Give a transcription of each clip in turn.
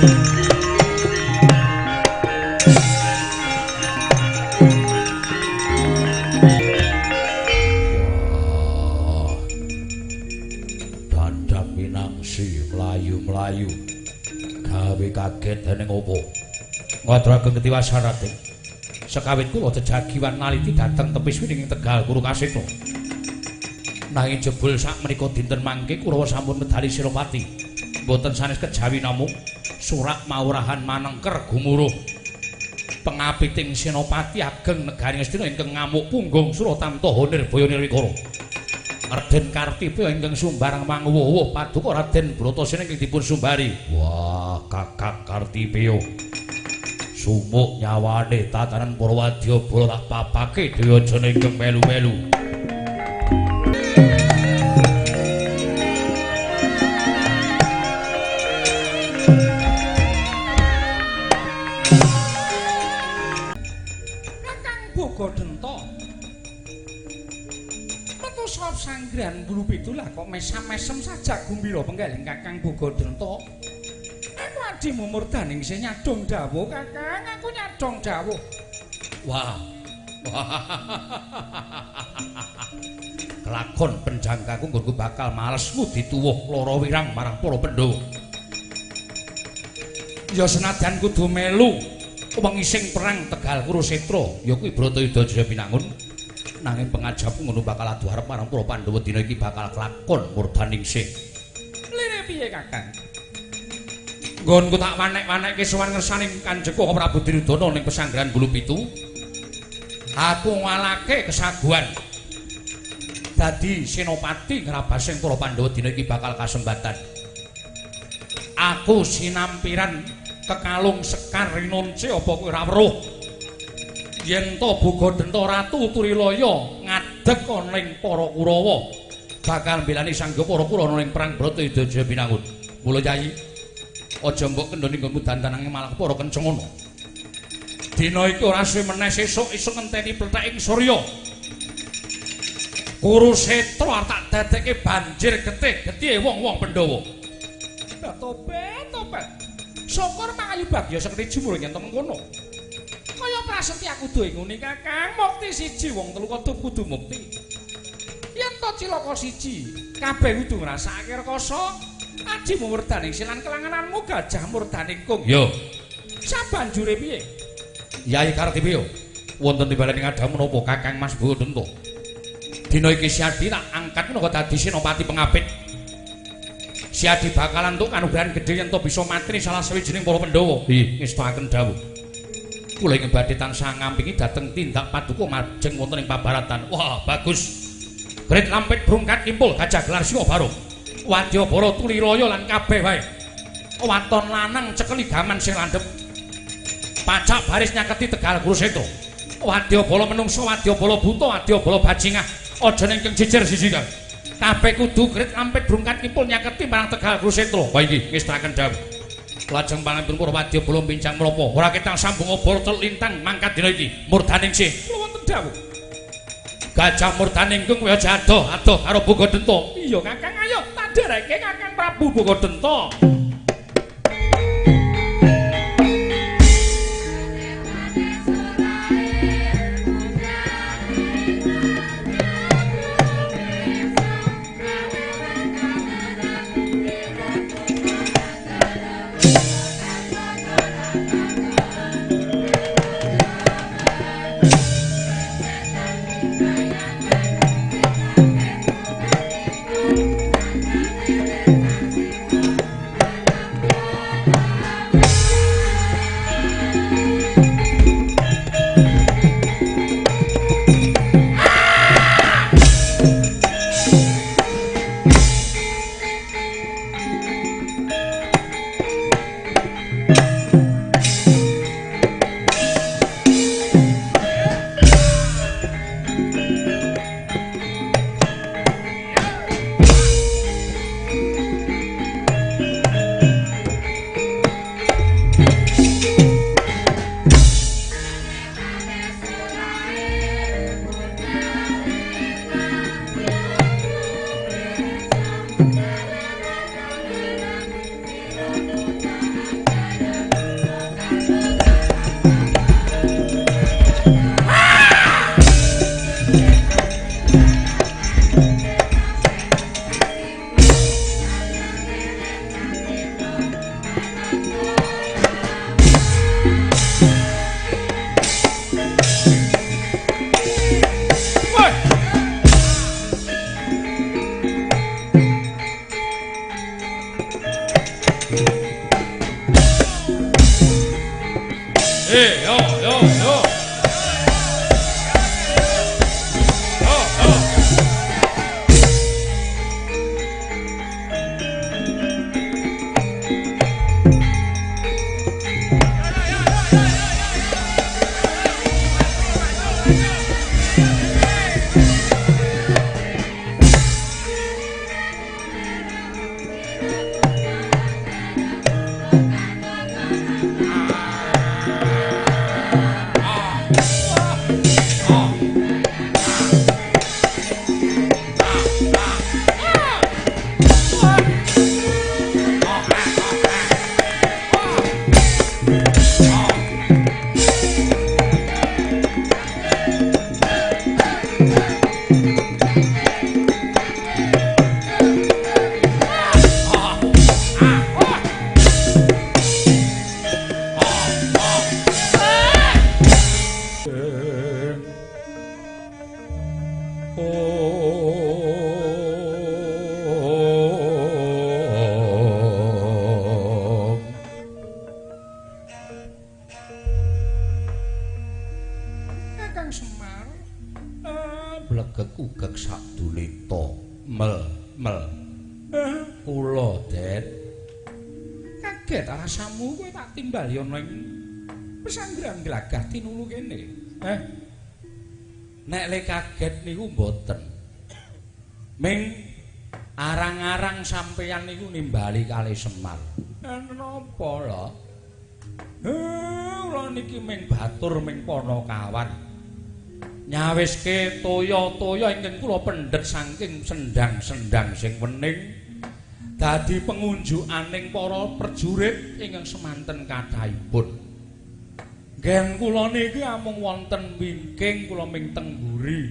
Dandang Pinangsi mlayu-mlayu gawe kaget dening opo. Ngaturaken ketiwasan Raden. Sekawit kula jejagiwan naliti dhateng tepis wining Tegal Kurukasetra. Nanging jebul sakmenika dinten mangke Kurawa sampun medali Senopati. Mboten sanes kejawi namung surak maurahan manengker gumuruh. Pengapiting Senopati ageng negari Ngastina ingkang ngamuk punggung Suratamta Nirbaya Nirwikara. Raden Kartipa ingkang sumbarang manguwuh paduka Raden Bratasena ingkang dipun sumbari. Wah, Kakang Kartipa. Sumuk nyawane tatanan para wadyabala tak papake dhewe aja ingkang melu-melu. Kakang Bogodenta. Metu sop sanggrahan bulu pitu lah kok mesam-mesem saja gumbira penggaling Kakang Bogodenta. Aku adimu murdaning sing nyadong dawuh Kakang, aku nyadong dawuh. Wah. Kelakon penjangkaku nggonku bakal males ngudi tuwuh lara wirang marang para Pandhawa. Ya senadyan kudu melu wengi sing perang Tegal Kurusetra, ya kuwi Bratayuda Jaya Binangun. Nanging pengajapku ngono bakal adu arep marang para Pandhawa dina iki bakal kelakon murdaningsih. Lire piye Kakang? Nggonku tak wanek-wanekke sowan ngersaning Kanjeng Prabu Duryudana ning pesanggrahan Bulu Pitu. Aku ngalake kesaguhan. Dadi senopati ngrabasing para Pandhawa dina iki bakal kasembatan. Aku sinampiran kekalung sekar rinonce apa kowe ora weruh? Yen to Bogodenta Ratu Turilaya ngadeg ana ing para Kurawa bakal mbelani sangga para Kurawa ning perang Bratayuda Jaya Binangun. Mula Yayi, aja mbok kendhoni nggonmu dandanange malah para kenceng ngono. Dina iki ora suwe meneh sesuk isuk ngenteni pletheking surya. Kurusetra tak dadekke banjir getih getihe wong-wong Pandhawa. Tobat, tobat. Syukur mangayu bagya sekti jumur yen to mengkono. Kaya prasetya kudu ngene Kakang, mukti siji wong telu kudu mukti. Yen to cilaka siji, kabeh kudu ngrasakake rekoso. Ajimu werdaning silan kelangananmu gajah murdaning kung. Yo. Sabanjure piye? Yai Kartipa, wonten timbalan ing adamu menapa Kakang Mas Bogodenta? Dina iki Siadi tak angkat minangka dadi senopati pengapit. Siadi bakalan entuk kanugrahan gedhe yen to bisa mateni salah sawijining para Pandhawa. Nggih, ngestakaken dawuh. Kula ingkang badhe tansah ngampingi dhateng tindak paduka majeng wonten ing pabaratan. Wah, bagus. Grit lampit brungkat kimpul gajah gelar singa barung. Wadyabala tuliraya lan kabeh wae. Waton lanang cekeli gaman sing landhep. Pacak baris nyaketi Tegal Kurusetra. Wadyabala menungsa, wadyabala buta, wadyabala bajingah. Aja ning jejer siji kang. Kabeh kudu grit lampit brungkat kimpul nyaketi marang Tegal Kurusetra. Wah iki ngestakaken dawuh. Lajeng panganipun para wadyabala pincang menapa? Ora ketang sambung obor lintang mangkat dina iki. Murdaningsih. Kula wonten dawuh. Gajah murdaning kung kowe aja adoh-adoh karo Bogodenta. Iya Kakang, ayo tak dereke Kakang Prabu Bogodenta. Thank you. Yo yo yo. Yo yo. Timbali ana ing pesanggrahan Glagah Tinulu kene. Nek le kaget niku mboten. Ming arang-arang sampeyan niku nimbali kalih Semar. Napa lho? Kula niki ming batur ming panakawan. Nyawiske toya-toya ingkang kula pendhet saking sendang-sendang sing wening. Dadi pengunjukaning para prajurit ingkang semanten kathahipun. Nggen kula niki amung wonten wingking kula ming teng mburi.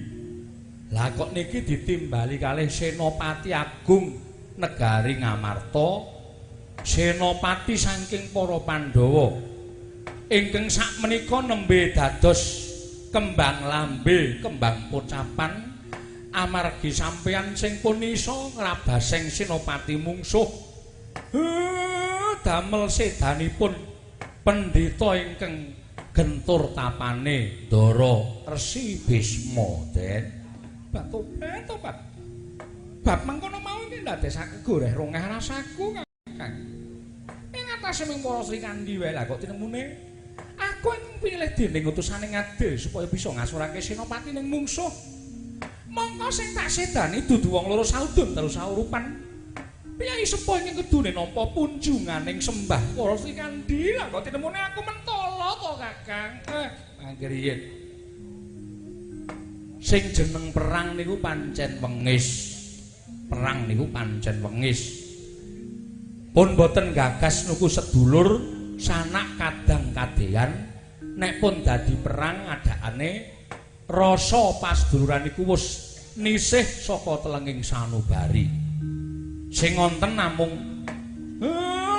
Lah kok niki ditimbali kalih Senopati Agung Negari Ngamarta, senopati saking para Pandhawa ingkang sakmenika nembe dados kembang lambe, kembang pocapan. Amargi sampeyan sing pun iso ngrabaseng senopati mungsuh. Damel sedanipun pendhita ingkang gentur tapane Ndara Resi Bisma, Den. Batobat, tobat. Bab mangkono mau iki ndadekake goreh rongeh rasaku, Kakang. Ing atase ming para Srikandhi wae lah kok tinemune. Aku ing pilih dening utusane ngadil supaya bisa ngasurake senopati ning mungsuh. Mongko sing tak sedani dudu wong loro saudun telu saurupan. Piyai sepuh ingkang kedune nampa punjunganing sembah para Srikandhi. Lah kok tinemune aku mentala to, Kakang. Mangkriyen. Sing jeneng perang niku pancen wengis. Perang niku pancen wengis. Pun boten gagas nuku sedulur sanak kadang kadeyan nek pun dadi perang adakane rasa pasduluran iku wis nisih saka telenging sanubari. Sing wonten namung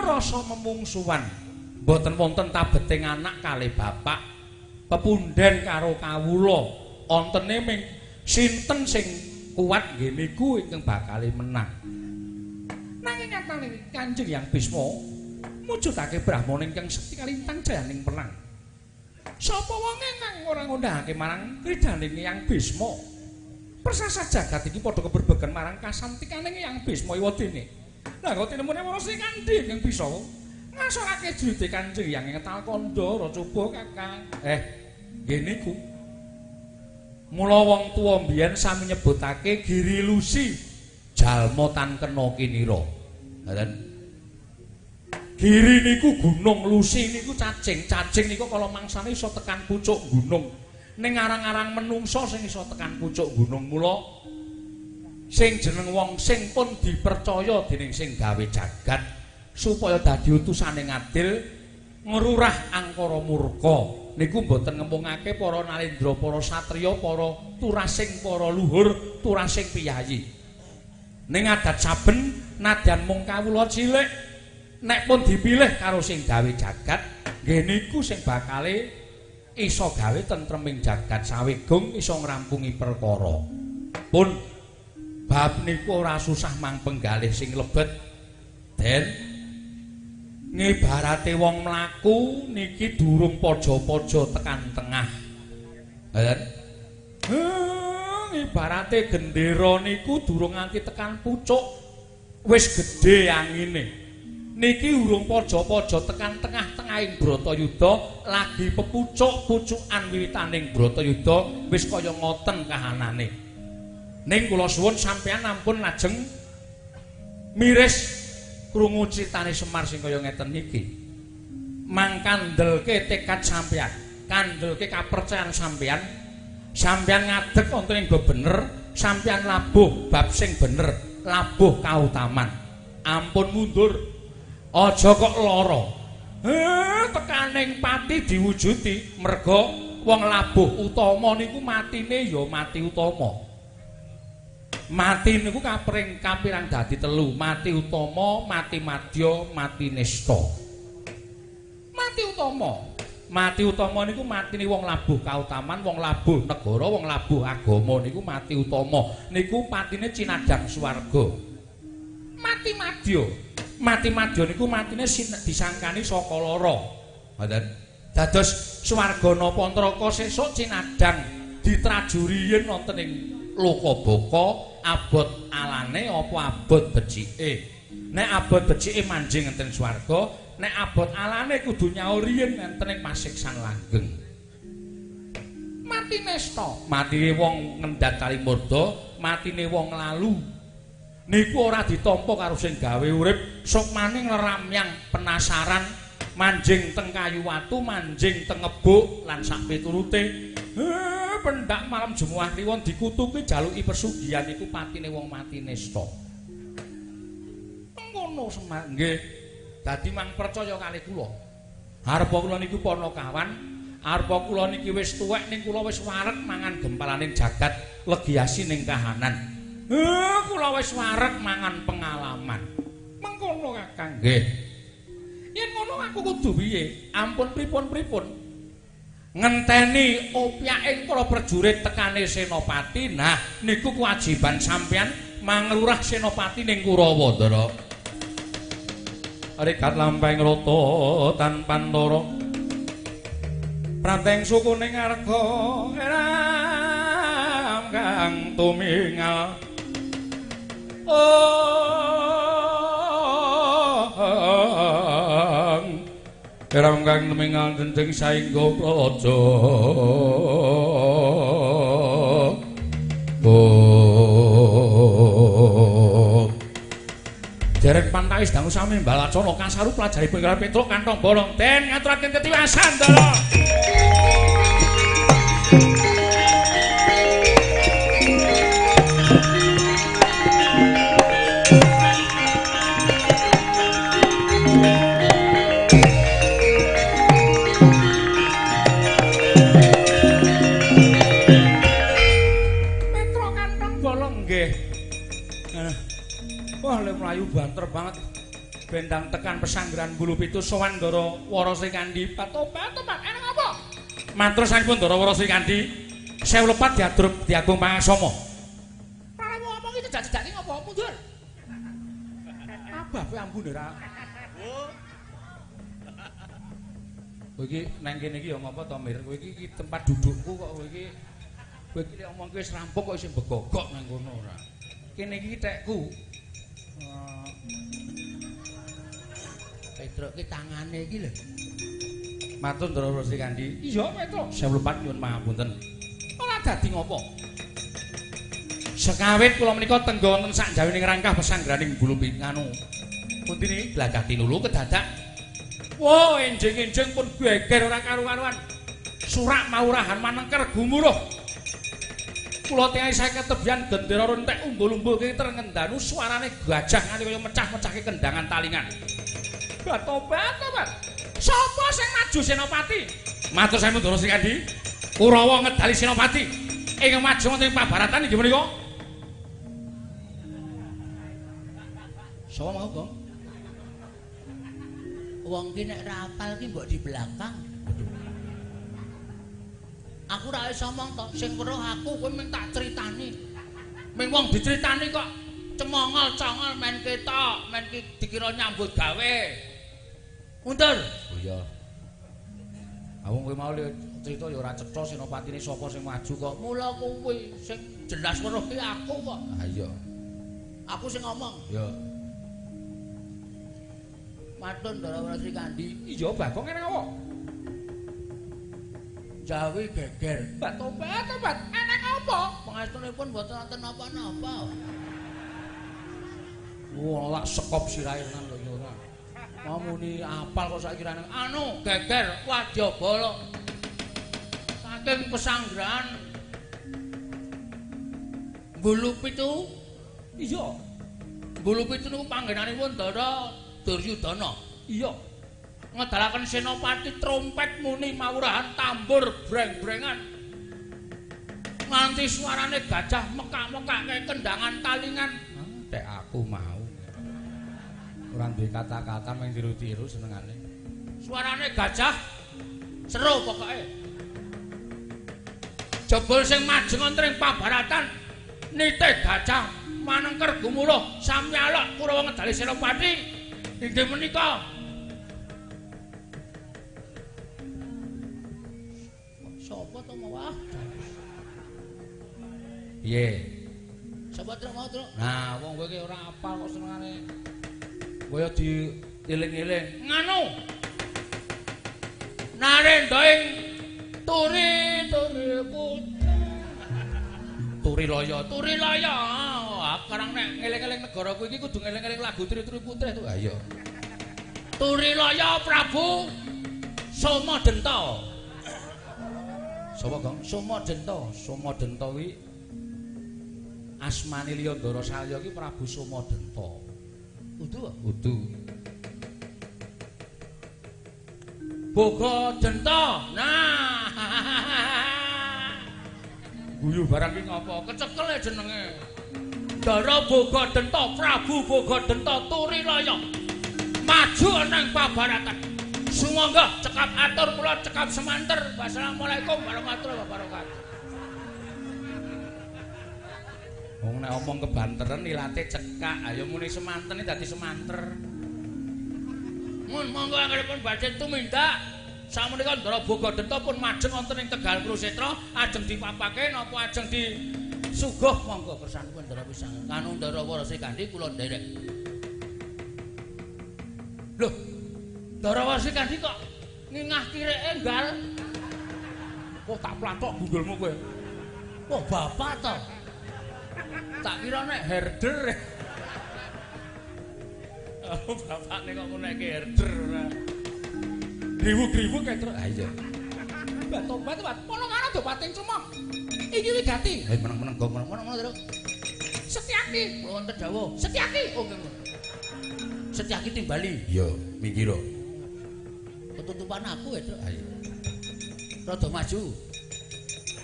rasa memungsuhan. Mboten wonten tabeting anak kalih bapak, pepundhen karo kawula. Wontene ming sinten sing kuat nggih niku ingkang bakale menang. Nanging nyatane Kanjeng Hyang Bisma mujudake brahmana ingkang sekti kalintang jayaning perang. Sapa wonge kang ora ngundhahake marang kridhaning Hyang Bisma? Persasah jagat iki padha keberbegen marang kasantikaning Hyang Bisma iwadene. Lah kok tinemune para Srikandhi ingkang bisa ngasorake jurite Kanjeng Hyang ngetal kandha coba Kakang. Nggih niku. Mula wong tuwa mbiyen sami nyebutake Giri Lusi jalma tan kena kinira. Ngoten. Giri niku gunung, Lusi niku cacing. Cacing niku kala mangsane iso tekan pucuk gunung. Ning arang-arang menungsa sing iso tekan pucuk gunung. Mula sing jeneng wong sing pun dipercaya dening sing gawe jagat supaya dadi utusane ngadil ngrurah angkara murka. Niku mboten ngempungake para nalendra, para satriya, para turasing, para luhur, turasing piyayi. Ning adat saben nadyan mung kawula cilik nek pun dipilih karo sing gawe jagat, nggih niku sing bakale iso gawe tentreming jagat sawegung iso ngrampungi perkara. Pun bab niku ora susah mang penggalih sing lebet. Den Ngibarate wong mlaku niki durung pojo-pojo tekan tengah. Ngoten. Ibarate gendera niku durung nganti tekan pucuk wis gedhe angine. Niki urung pojo-pojo tekan tengah-tengahing Bratayuda lagi pepucuk-pucukan wiwitaning Bratayuda wis kaya ngoten kahanane. Ning kula suwun sampeyan ampun lajeng miris krungu critane Semar sing kaya ngeten niki. Mangkandelke tekad sampeyan, kandelke kapercayan sampeyan, sampeyan ngadeg wonten ing bener, sampeyan labuh bab sing bener, labuh kautaman. Ampun mundur. Aja kok lara. Tekaning pati diwujudi merga wong labuh utama niku matine ya mati utama. Mati niku kapring kapirang dadi telu, mati utama, mati madya, mati nista. Mati utama. Mati utama niku matine wong labuh kautaman, wong labuh negara, wong labuh agama niku mati utama. Niku patine cinadhang swarga. Mati madya. Mati madya niku matine disangkani saka lara. Ngoten. Dados swarga napa neraka sesuk cinadhang ditrajuri yen wonten ing Lokabaka abot alane apa abot becike. Nek abot becike manjing enten swarga, nek abot alane kudu nyaur yen enten ing pasiksan langgeng. Mati nesta, matine wong ngendat tali murda, matine wong lalu. Niku ora ditampa karo sing gawe urip, sukmane ngleramyang penasaran manjing teng kayu watu, manjing teng ngebuk lan sak piturute. Pendak malam Jumat Kliwon dikutuki jaluki pesugihan iku patine wong mati nesta. Ngono Semar nggih. Dadi mang percaya kalih kula. Arpa kula niku panakawan, arpa kula niki wis tuwek ning kula wis wareg mangan gempalaning jagat legi asining kahanan. Kula wis wareg mangan pengalaman. Mengkono Kakang. Nggih. Yen ngono aku kudu piye? Ampun pripun-pripun. Ngenteni opyaking para prajurit tekane Senopati. Nah, niku kewajiban sampeyan manglurah Senopati ning Kurawa, Ndara. Rikat lampahing rata tanpa ntara. Prateng suku ning arga eram kang tumingal. Eram kang tumingal dendeng saengga praja. Derek pantawis dangu sami mbalacana kasaru pelajaripun Kang Petruk kantong bolong den ngaturaken ketiwasan Ndara. Petruk kantong bolong nggih. Wah, le mlayu banter banget. Bendang tekan pesanggeran Bulu Pitu sowan Ndara Wara Srikandhi. Tobat, tobat, enak apa? Matur sampun Ndara Wara Srikandhi. Sewu lepat diatur diagung pangasama. Ora ngomong iki cedak-cedake ngopo mundur. Abah kowe ambune ra. Kowe iki nang kene iki ya ngopo to, Mir? Kowe iki tempat dudukku kok kowe iki. Kowe iki nek omong kowe wis rampung kok isih begogok nang kono ora. Kene iki tekku. Petruk ki tangane iki lho. Matur Ndara Srikandhi. Iya, Petruk. Sewu lepat nyuwun pangapunten. Ora dadi ngopo. Sekawit kula menika tengga wonten sak jawining rangkah pesanggaraning Bulu Pitu. Pundi niki glagah tinulu kedadak. Wah, enjing-enjing pun geger ora karu-karuan. Surak maurahan manengker gumuruh. Kula tiyang saking tebian gendera rentek umbul-umbul kiter ngendanu suarane gajah nganti kaya mecah-mecahke kendangan talingan. Batobat, tobat. Sapa sing maju Senopati? Matur sampun Ndara Srikandhi. Kurawa ngedali Senopati. Ing maju wonten ing pabaratan inggih menika. Sapa mau, Gong? Wong ki nek ra apal ki mbok di belakang. Aku ra iso omong to, sing weruh aku kowe mung tak critani. Ming wong diceritani kok cemongol congol men ketok, men ki dikira nyambut gawe. Mundur. Oh iya. Aku kowe mau cerita ya ora cetha senopatine sapa sing maju kok. Mula kuwi sing jelas weruh ki aku kok. Ha iya. Aku sing ngomong. Ya. Matur Ndara Srikandhi. Iya, Bagong eneng apa? Jawi geger. Tobat, tobat. Eneng apa? Pangestunipun mboten wonten napa-napa. Wah, lak sekop sirahe tenan kok iki ora. Mau muni apal kok saiki ra anu geger wadyabala. Saking pesanggrahan Bulu Pitu. Iya. Bulu Pitu niku panggenanipun Ndara Duryudana. Iya. Ngedalaken senopati trompet muni mawurahan tambur breng-brengan. Nganti suarane gajah mekak-mekake kendangan talingan. Tek aku mau. Ora duwe kata-kata mung tiru-tiru senengane. Suarane gajah seru pokoke. Jebul sing majeng wonten ing pabaratan nitih gajah manengker gumuruh samyalok Kurawa ngedali senopati inggih menika sapa to mawah? Piye? Sapa truk mau truk? Nah, wong kowe iki ora apal kok senengane. Kaya dieling-eling. Nganu. Narendra ing turi-turi Turi Laya, Turi Laya. Karang nek ngeling-eling negaraku iki kudu ngeling-eling lagu Turi-turi Putrih to. Ha iya. Turi Laya Prabu Soma Denta. Sapa, Gong? Soma Denta. Soma Denta kuwi asmane liya Ndara Salya ki Prabu Soma Denta. Udu? Udu. Boga Denta. Nah. Guyu barang ki ngopo? Kecekel e jenenge. Ndara Boga Denta, Prabu Boga Denta Turi Laya. Maju nang pabaratan. Sumangga cekap atur kula cekap semanter. Wassalamualaikum warahmatullahi wabarakatuh. Wong nek omong kebanteren ilate cekak, ayo muni semanten dadi semanter. Mun monggo anggenipun badhe tumindak. Samenika Ndara Boga Denta pun majeng wonten ing Tegal Kurusetra, ajeng dipapake napa ajeng disuguh monggo kersanipun Ndara pisan. Kanu Ndara Wara Srikandhi kula nderek. Lho, Ndara Wara Srikandhi kok ngingah kireke enggal. Kok tak plathok gundulmu kowe. Wah, bapak to. Tak kira nek herder. Oh, bapakne kok ngonekke herder ora. Griwuk-griwuk kae terus. Ha iya. Tobat, tobat. Pono karo do pating cemong. Iki wigati. Hei meneng-meneng go meneng-meneng terus. Setyaki. Kula wonten dawuh. Setyaki. Oh nggih. Setyaki timbali. Iya, minggir. Ketutupan aku ya, Truk. Ha iya. Rada maju.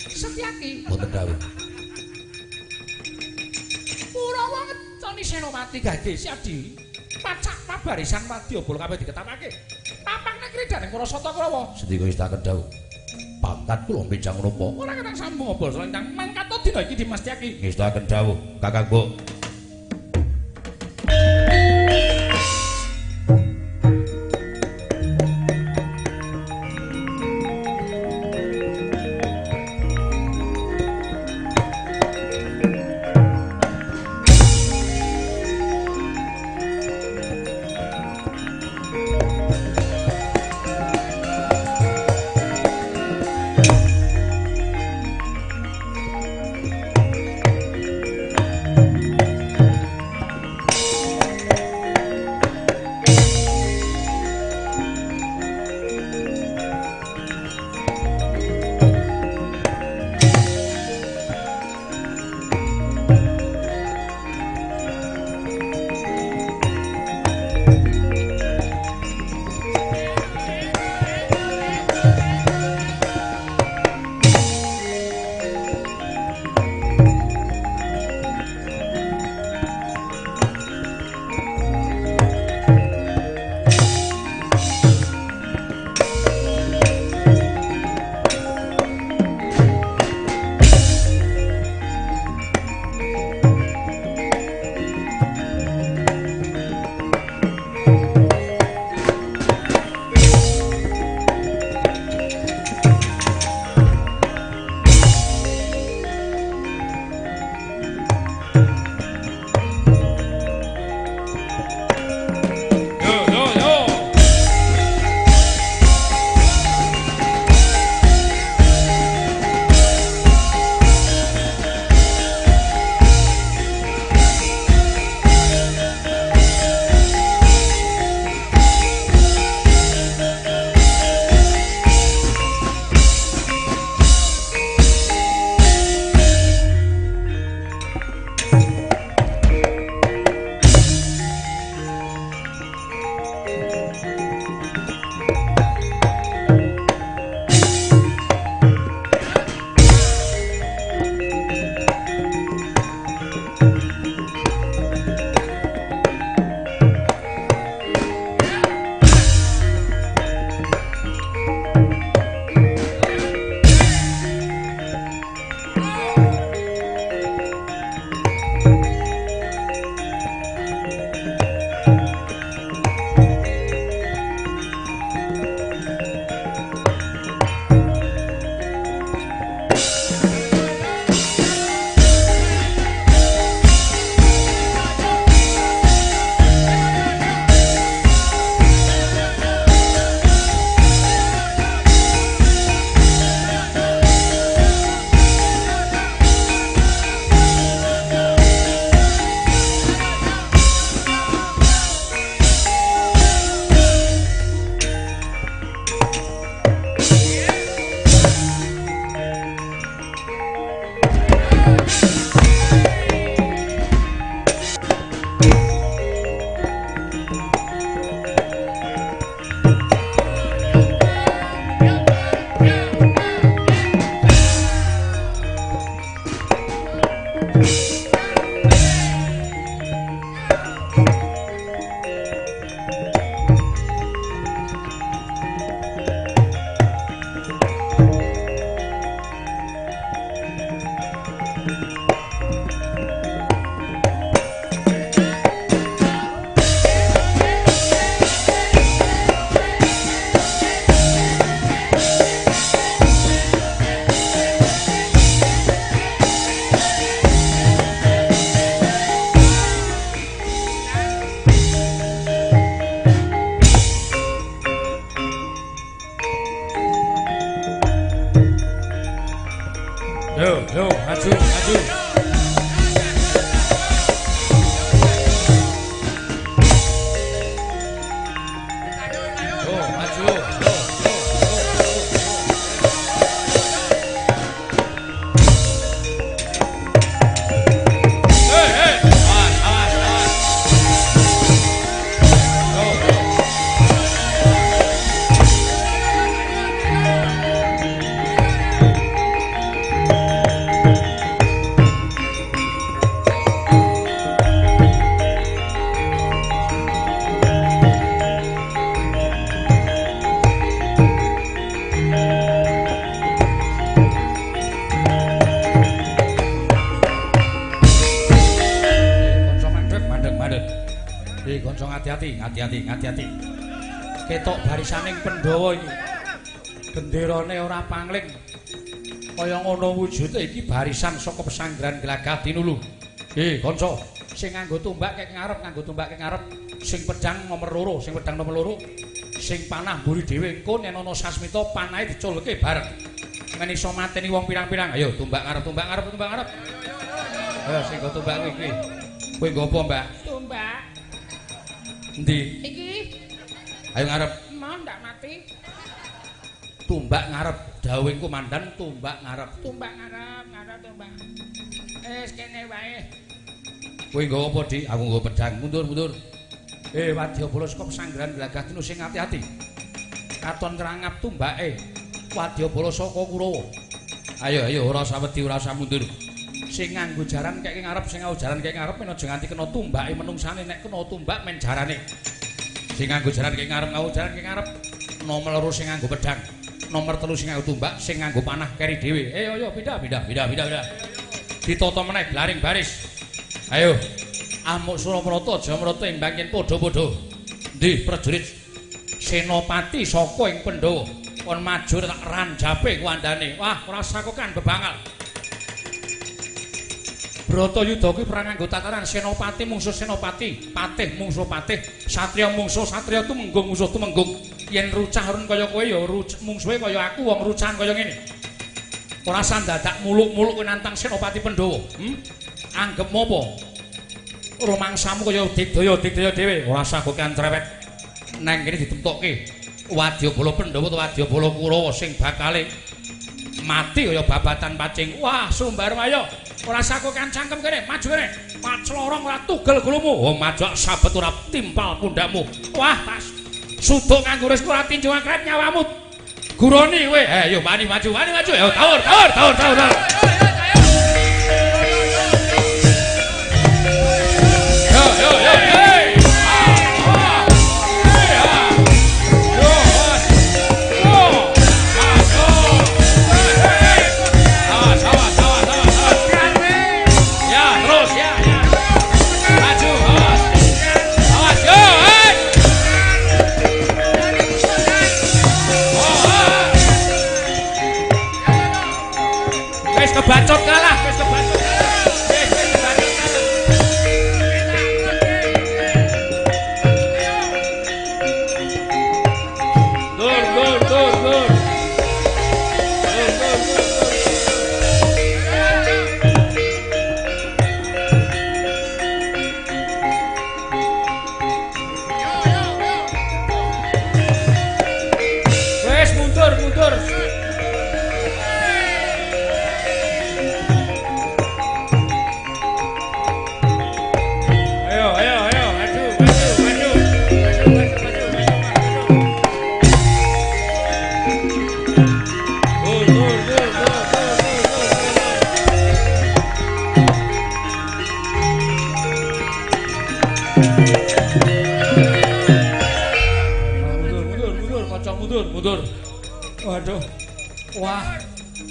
Setyaki. Wonten dawuh. Kurawa ngeconi Senopati Gage Siadi. Pacak pabarisan wadyabala kabeh diketapake. Papak negeri daning para sata Kurawa. Sendika istaken dawuh. Pangkat kula benjang napa? Ora ketang sambung apa selentang mangkat dina iki dimastiake. Ngestaken dawuh, Kakang Mbok. Maju, maju. Yo, maju. Yo, yo, yo, yo. Hei, hei. Awas, awas, awas. Yo, yo. Kanca mandheg, mandheg, mandheg. Kanca hati-hati, hati-hati, hati-hati. Ketok barisaning Pandhawa iki. Genderane ora pangling. Kaya ngono wujude iki barisan saka pesanggrahan Glagah Tinulu. Kanca, sing nganggo tombak kek ngarep, nganggo tombak kek ngarep, sing pedhang nomor loro, sing pedhang nomor loro, sing panah mburi dhewe engko yen ana sasmita panahe diculke bareng. Men iso mateni wong pirang-pirang. Ayo tombak ngarep, tombak ngarep, tombak ngarep. Ayo sing nggo tombak kuwi kuwi. Kowe nggo apa, Mbak? Tombak. Endi? Iki. Ayo ngarep. Mau ndak mati. Tombak ngarep, dawuhing komandan tombak ngarep. Tombak ngarep, ngarep tombak. Wis kene wae. Kowe nggo apa, Dik? Aku nggo pedhang. Mundur, mundur. Wadyabala saka pesanggrahan Glagah Tinu sing ati-ati. Katon rangap tombake. Wadyabala saka Kurawa. Ayo, ayo ora usah wedi, ora usah mundur. Sing nganggo jaran kek ngarep, sing nganggo jaran kek ngarep men aja nganti kena tombake menungsane, nek kena tombak men jarane. Sing nganggo jaran kek ngarep, nganggo jaran kek ngarep. Nomor loro sing nganggo pedhang, nomor telu sing nganggo tombak, sing nganggo panah keri dhewe. Ayo pindah, pindah, pindah, pindah, pindah. Ditata meneh blaring baris. Ayo. Amuk Suraprata Jamrata imbang yen padha-padha. Ndi prajurit Senopati saka ing Pandhawa kon maju tak ranjape kuwandane. Wah, ora sakokan bebangal. Bratayuda kuwi perang nganggo tataran senopati mungsuh senopati, patih mungsuh patih, satriya mungsuh satriya tumenggung mungsuh tumenggung. Yen rucah run kaya kowe ya mungsuhe kaya aku wong rucahan kaya ngene. Ora usah dadak muluk-muluk kowe nantang Senopati Pandhawa. Anggep apa? Rumangsamu kaya digdaya-digdaya dhewe, ora usah kokean cerewet. Nang kene ditemtokke Wadyabala Pandhawa utawa Wadyabala Kurawa sing bakale mati kaya babatan pacing. Wah, Sumbarwaya. Ora usah kokean cangkem kene, maju kene. Paclorong ora tugel gulumu. Oh, maju sabet ora timpal pundakmu. Wah, tas suduk nganggo risku ora tinju akret nyawamu. Guroni kowe. Ayo mani maju, mani maju. Ayo tawur, tawur, tawur, tawur, tawur. Yo, yo, yo, hey. Kebacot kalah, wis kebacot kalah. Wis kebacot kalah. Dur, dur, dur, dur. Dur, dur, dur, dur. Wis mundur, mundur. Mundur. Waduh. Wah,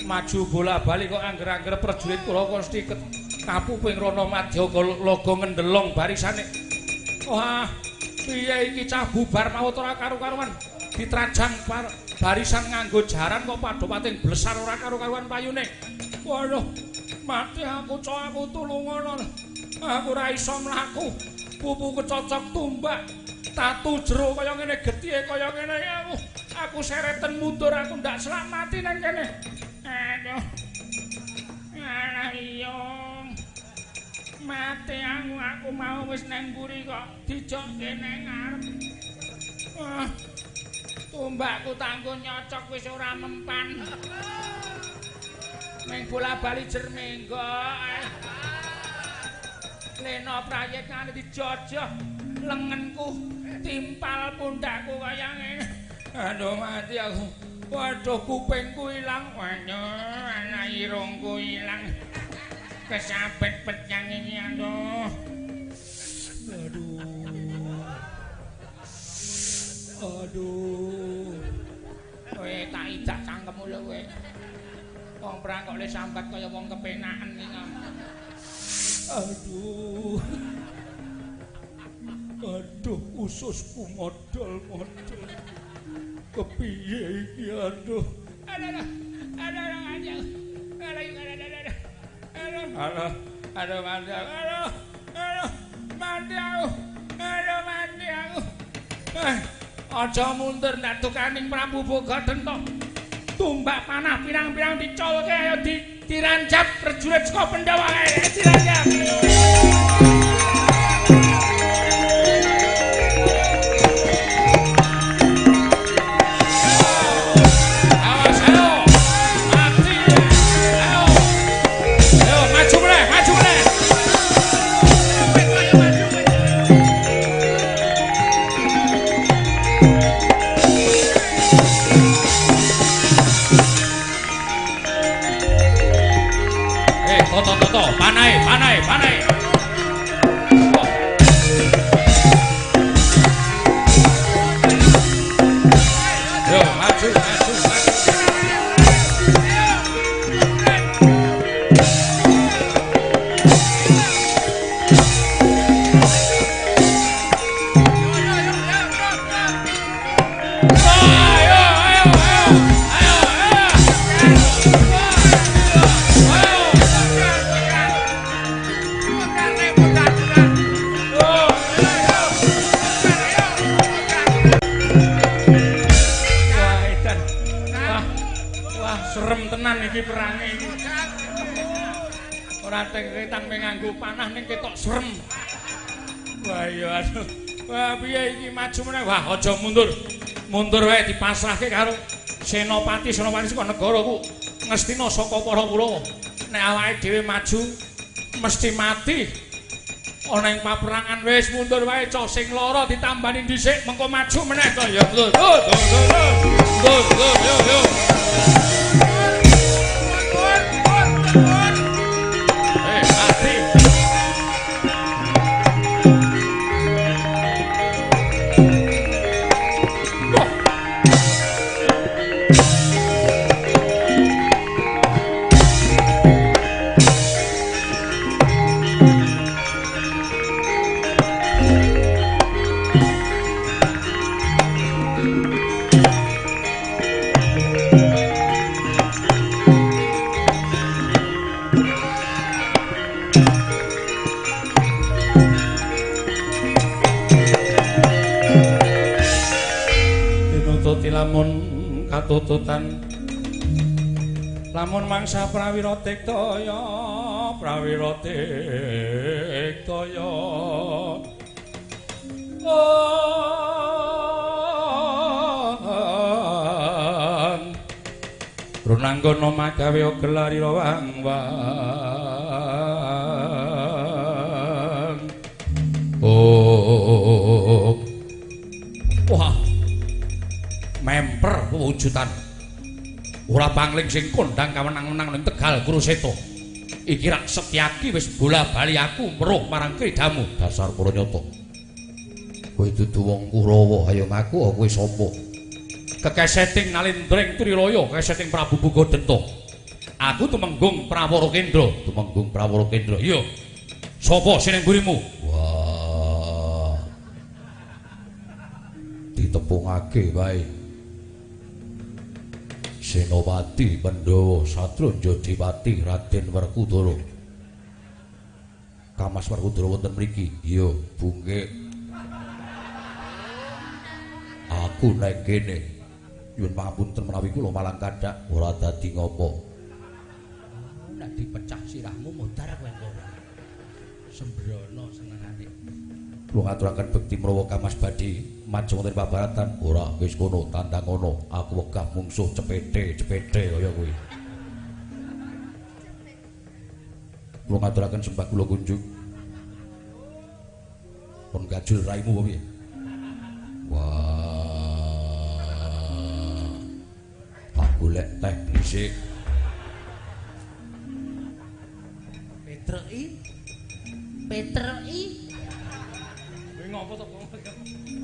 maju bola-bali kok angger-angger prajurit kula kok mesti kapuping rono madya laga ngendelong barisane. Wah, piye iki cah bubar mawut ora karu-karuan. Ditrajang barisan nganggo jaran kok padha pating blesar ora karu-karuan payune. Waduh, mati aku cok, aku tulungono. Aku ora iso mlaku. Pupuku cocok tumbak. Tatu jero kaya ngene getihe kaya ngene aku. Aku sereten mundur, aku ndak selak mati nang kene. Aduh. Alah iya. Mati aku mau wis nang mburi kok dijokke nang ngarep. Wah. Tombakku tanggo nyocok wis ora mempan. Meng bola-bali jer menggok. Lena prayit ngene dijojoh lengenku timpal pundakku kaya ngene. Aduh mati aku. Waduh kupingku ilang. Waduh ana irungku ilang. Kesabet petang iki aduh. Aduh. Aduh. Kowe tak idak cangkemmu lho kowe. Wong perang kok le sambat kaya wong kepenaken iki. Aduh. Aduh ususku modol-modol. Kepiye iki aduh. Aduh. Aduh aduh. Aduh aduh. Aduh, aduh mati aku. Aduh, aduh mati aku. Aduh mati aku. Aja mundur ndak tukaning Prabu Bogadenta. Tumbak panah pirang-pirang dicolke ayo dirancap prajurit saka Pandhawa ae dirancap. Awas ayo. Mati. Ayo. Ayo maju meneh, maju meneh. Toto toto, panai, panai, panai. Oh. Yo, maju, maju, maju. Ayo, ayo, ayo, ayo, ayo. Wah, edan. Wah, wah, serem tenan iki perange iki. Ora teng nganggo panah ning ketok serem. Wah, iya aduh. Wah, piye iki maju meneh? Wah, aja mundur. Mundur wae dipasrahke karo senopati senopati saka negaraku Ngastina saka para Kurawa. Nek awake dhewe maju mesti mati. Ana ing paperangan wis mundur wae cah sing lara ditambani dhisik mengko maju meneh to ya. Mundur, mundur, mundur, mundur, yo yo. Mati. Wah. Tinututi lamun katututan lamun mangsa prawira tiktaya prawira tiktaya Runanggana magawe gelarira wang wang. Oh. Wah. Memper wujudan. Ora pangling sing kondang kawenang-wenang ning Tegal Kuruseta. Iki rak Setyaki wis bola-bali aku meruh marang kridamu. Dasar Puranyata. Kowe dudu wong Kurawa, ayo ngaku kowe sapa? Kekeseting nalindring Trilaya, keseting Prabu Bogadenta. Aku tumenggung Prawara Kendra, tumenggung Prawara Kendra. Iya. Sapa sing ning mburimu? Wah. Ditepungake wae. Senopati Pandhawa Satranja Dipati Raden Werkudara. Kamas Werkudara wonten mriki. Iya, bungke. Aku nang kene. Nyuwun pangapunten menawi kula malang kadhak ora dadi ngopo. Ora dipecah sirahmu modar kowe engko. Sembrono senengane. Kula ngaturaken bekti mrawa Kang Mas badhe maju wonten pabaratan. Ora wis kono tandang ngono, aku wegah mungsuh cepete-cepete kaya kuwi. Kula ngaturaken sembah kula kunjung. Pun gajul raimu apa piye? Wah. Tak golek teh dhisik. Petreki. Petreki. Kowe ngopo to?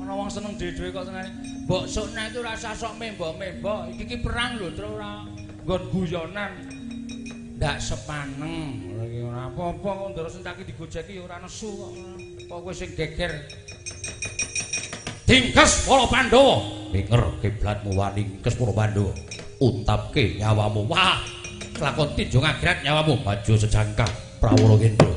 Ana wong seneng dhewe-dhewe kok senengane. Mbok sokne iki ora usah sok membo-membo. Iki ki perang lho, Tru, ora nggon guyonan. Ndak sepaneng. Ora iki ora apa-apa kok Ndara Sencaki digojeki ya ora nesu kok. Kok kowe sing geger. Dingkes para Pandhawa. Minger kiblatmu wani ingkes para Pandhawa. Untapke nyawamu. Wah, kelakon tinjung akhirat nyawamu maju sejangkah Prawara Kendra.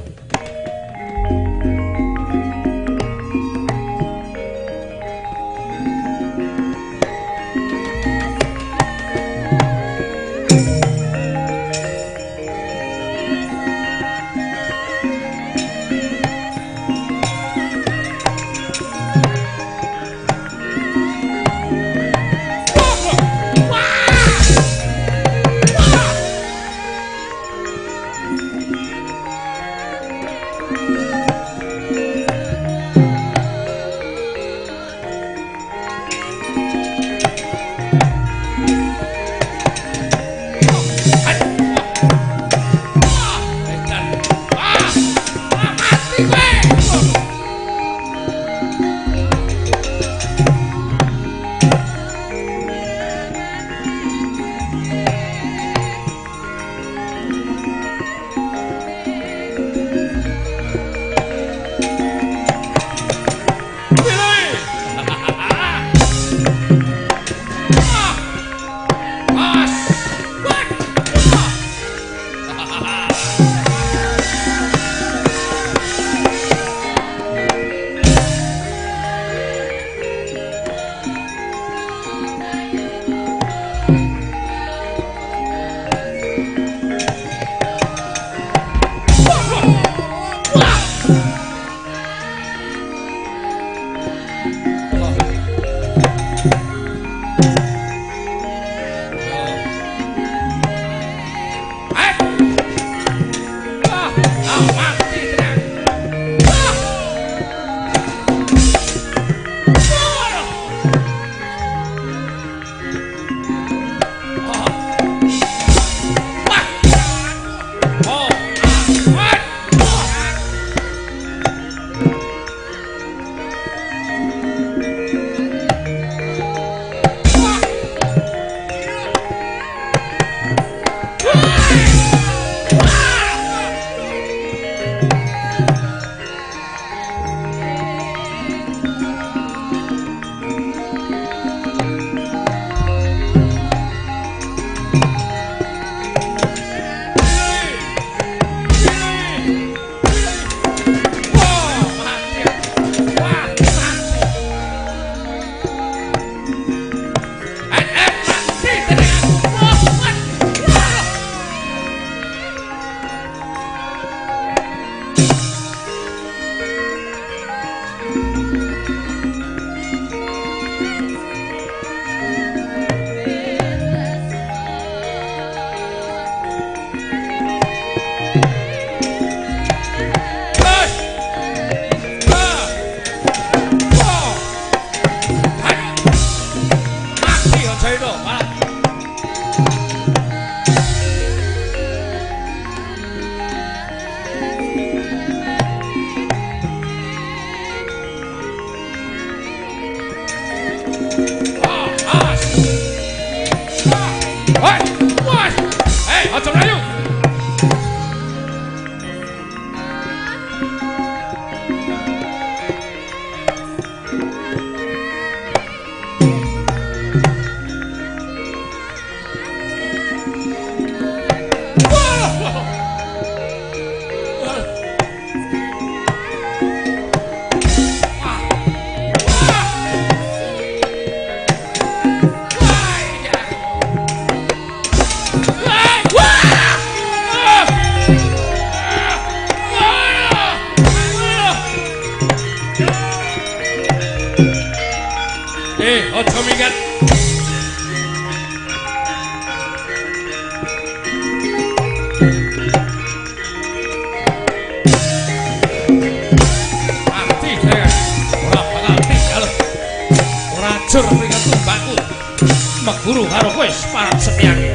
Meguru karo kowe parap setyake.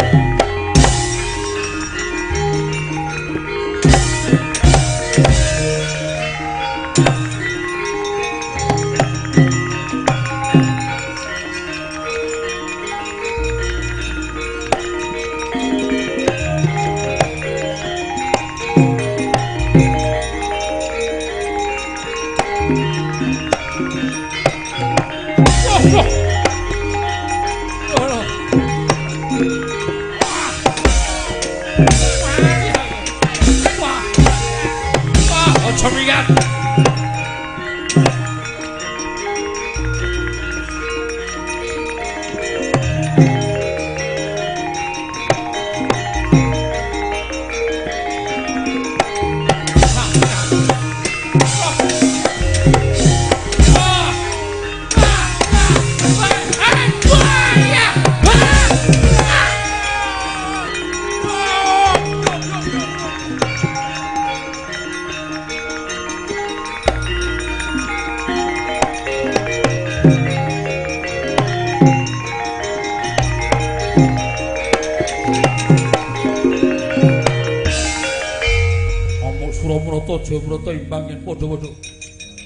Jayamrata imbang yen padha-padha.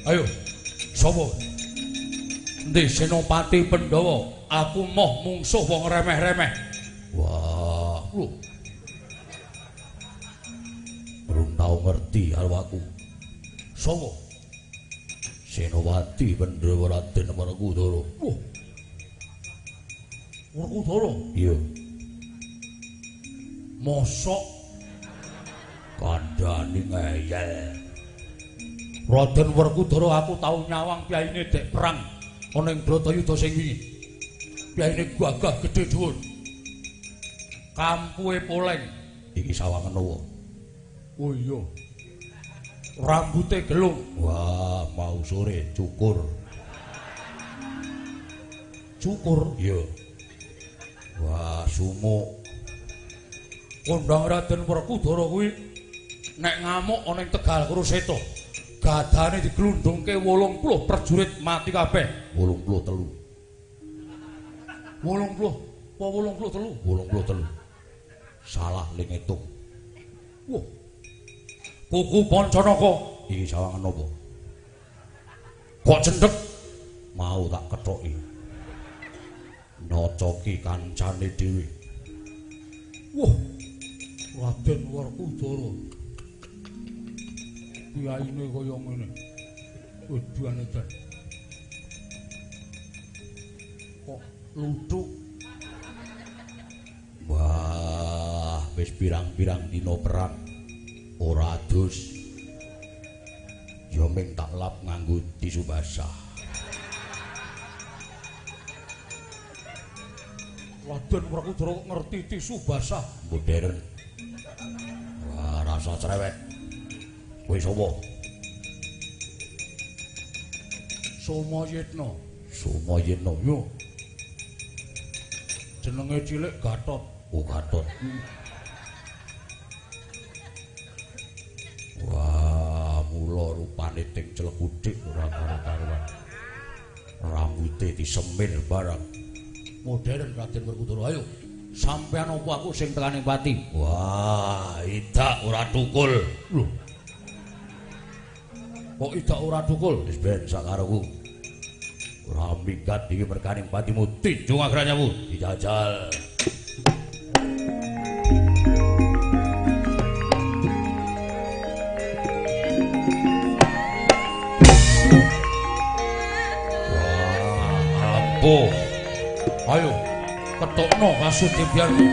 Ayo, sapa? Endi Senopati Pandhawa? Aku moh mungsuh wong remeh-remeh. Wah, lho. Belum tau ngerti karo aku. Sapa? Senopati Pandhawa Raden Werkudara. Wah. Werkudara? Iya. Mosok kandhane ngeyel. Raden Werkudara aku tau nyawang piyaine dek perang ana ing Bratayuda sing wingi. Piyaine gagah gedhe dhuwur. Kampuhe poleng. Iki sawangan apa? Oh iya. Rambute gelung. Wah, mau sore cukur. Cukur? Iya. Wah, sumuk. Kondang Raden Werkudara kuwi nek ngamuk ana ing Tegal Kuruseta, gadane diglundungke 80 prajurit mati kabeh. 83. 80 apa 83? 83. Salah ling ngitung. Wah. Kuku Pancanaka iki sawangan apa? Kok cendhek? Mau tak kethoki. Nocoki kancane dhewe. Wah. Raden Werkudara. Piyaine kaya ngene. Weduane ta. Kok luthuk. Wah, wis pirang-pirang dina perang ora adus. Ya ming tak lap nganggo tisu basah. Raden Werkudara kok ngerti tisu basah modern. Wah, rasa cerewet. Kowe sapa? Somayitna. Somayitna yo. Jenenge cilik Gatot. Oh, Gatot. Wah, mula rupane ting clekuthik ora karo-karuan. Rambute disemir barang. Modern Raden Werkudara, ayo. Sampeyan apa aku sing tekaning pati? Wah, idak ora tukul. Lho. Kok idak ora tukul? Wis ben sakaroku. Ora minggat iki merkaning patimu tinjung agranyamu dijajal. Wah, ampuh. Ayo ketokno kasut biarmu.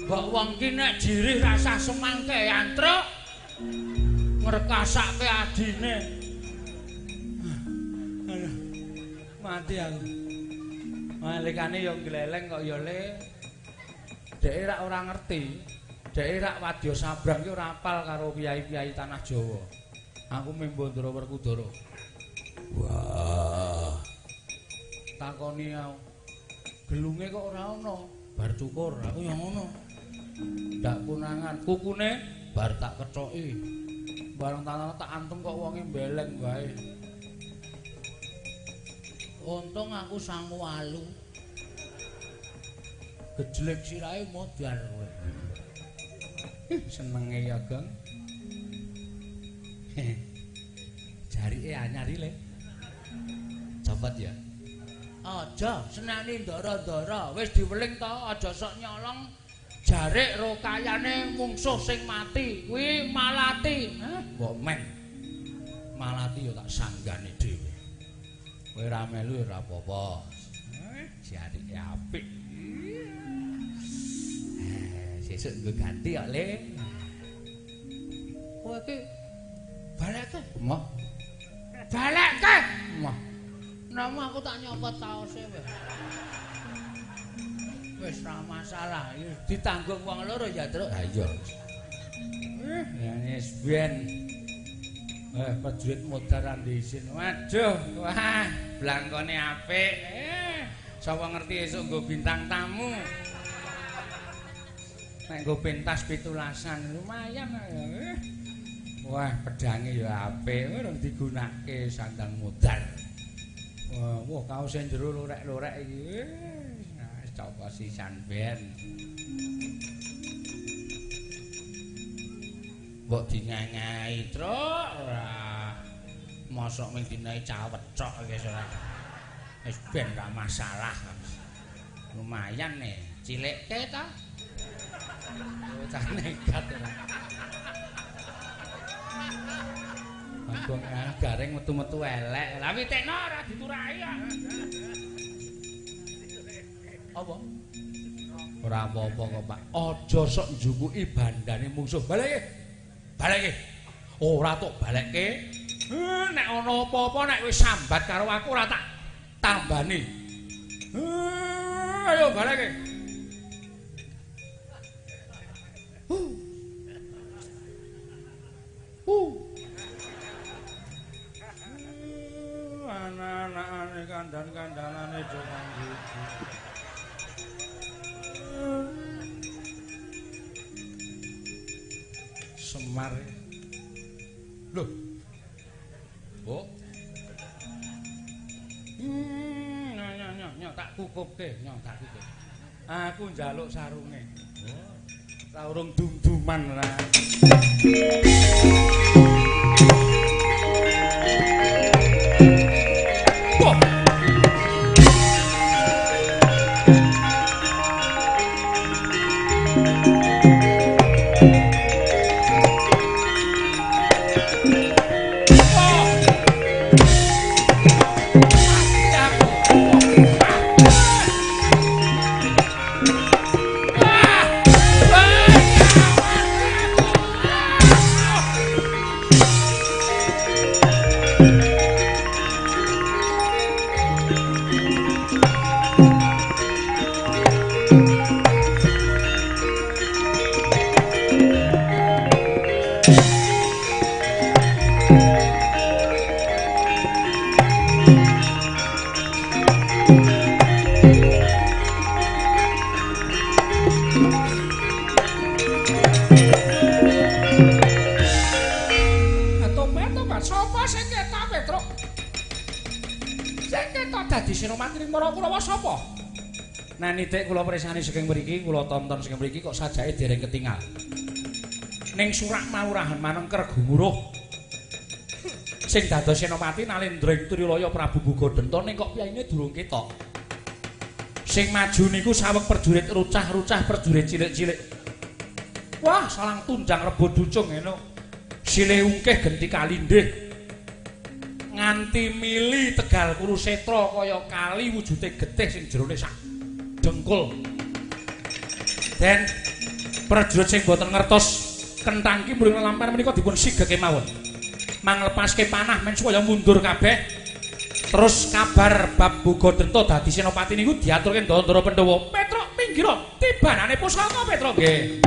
Mbok wong ki nek jirih rasah semangke antruk ngrekasake adine. Mati aku. Malikane ya gleleng kok ya le. Dheke rak ora ngerti. Dhek rak wadya sabrang ki ora apal karo piyai-piyai tanah Jawa. Aku membo Ndara Werkudara. Wah. Takoni aku. Gelunge kok ora ana. Bar cukur aku ya ngono. Ndak konangan, kukune bar tak kethoki. Bareng tak antem kok wonge mbeleng wae. Untung aku sangu alu. Gejlek sirahe modar kowe. Senenge ya, Gong. Jarike anyar iki, Le. Copot ya. Aja senani ndara-ndara, wis diweling to, aja sok nyolong jarik rokayane mungsuh sing mati. Kuwi malati. Hah, mbok men. Malati ya tak sanggane dhewe. Kowe ora melu ya ora apa-apa. Jarike apik. Sesuk nggo ganti kok, Le. Kowe iki balekke. Moh. Balekke. Moh. Nama aku tak nyopot taose wis. Wis ora masalah, ditanggung wong loro ya, Truk. Ha iya. Ya wis ben. Prajurit modar ndisin. Waduh, wah, blangkone apik. Sapa ngerti esuk nggo bintang tamu. Nek nggo pentas 17-an lumayan. Wah, pedange ya apik, urung digunake sandang modar. Wah, kaose jero lorek-lorek iki. Nah, coba sisan ben. Mbok dingangai, Truk. Ora. Mosok mung dinahi cawet tok iki ora. Wis ben ra masalah. Lumayan nih, cilikke ta. Bocah nekat ora. Bagong garing metu-metu elek. Lah witekno ora diturahi kok. Apa? Ora apa-apa kok, Pak. Aja sok njukuki bandane mungsuh. Balekke. Balekke. Ora tok balekke. Nek ana apa-apa nek wis sambat karo aku ora tak tambani. Ayo balekke. Anak-anake kandhan-kandhanane do nganggo. Semar. Loh. Oh. Nyo tak kukupke, nyo tak kukup. Aku njaluk sarunge. Oh. Ra urung dum-duman ora. Nah nitik kula presani saking mriki, kula tonton saking mriki kok sajake dereng ketingal. Ning surak maurahan manengker gumuruh. Sing dados senopati Nalendra ing Trilaya Prabu Bugodenta ning kok piyaine durung ketok. Sing maju niku saweg prajurit rucah-rucah prajurit cilik-cilik. Wah, salang tunjang rebo ducung ngono. Silih ungkeh genti kalindih. Nganti mili Tegal Kurusetra kaya kali wujude getih sing jerone sak dengkul. Den prajurit sing boten ngertos kenthang ki mrene lampar menika dipun sigeke mawon. Manglepaske panah men supaya mundur kabeh. Terus kabar bab Bugodenta dadi senopati niku diaturke Ndara Pandhawa. Petruk minggir tibanane pusaka Petruk. Nggih.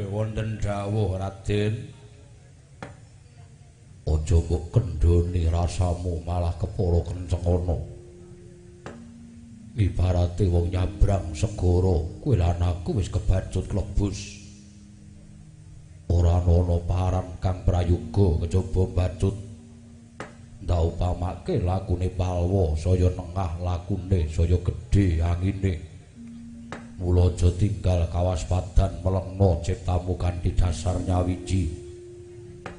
Wonten dawuh Raden, aja mbok kendhoni rasamu malah kepara kencengana. Ibarate wong nyabrang segara, kowe lan aku wis kebacut klebus. Ora ana paran kang prayoga kejaba mbacut. Ndak upamake lakune palwa saya nengah, lakune saya gedhe angine. Mula aja tinggal kawaspadan melengna ciptamu kanthi dasar nyawiji.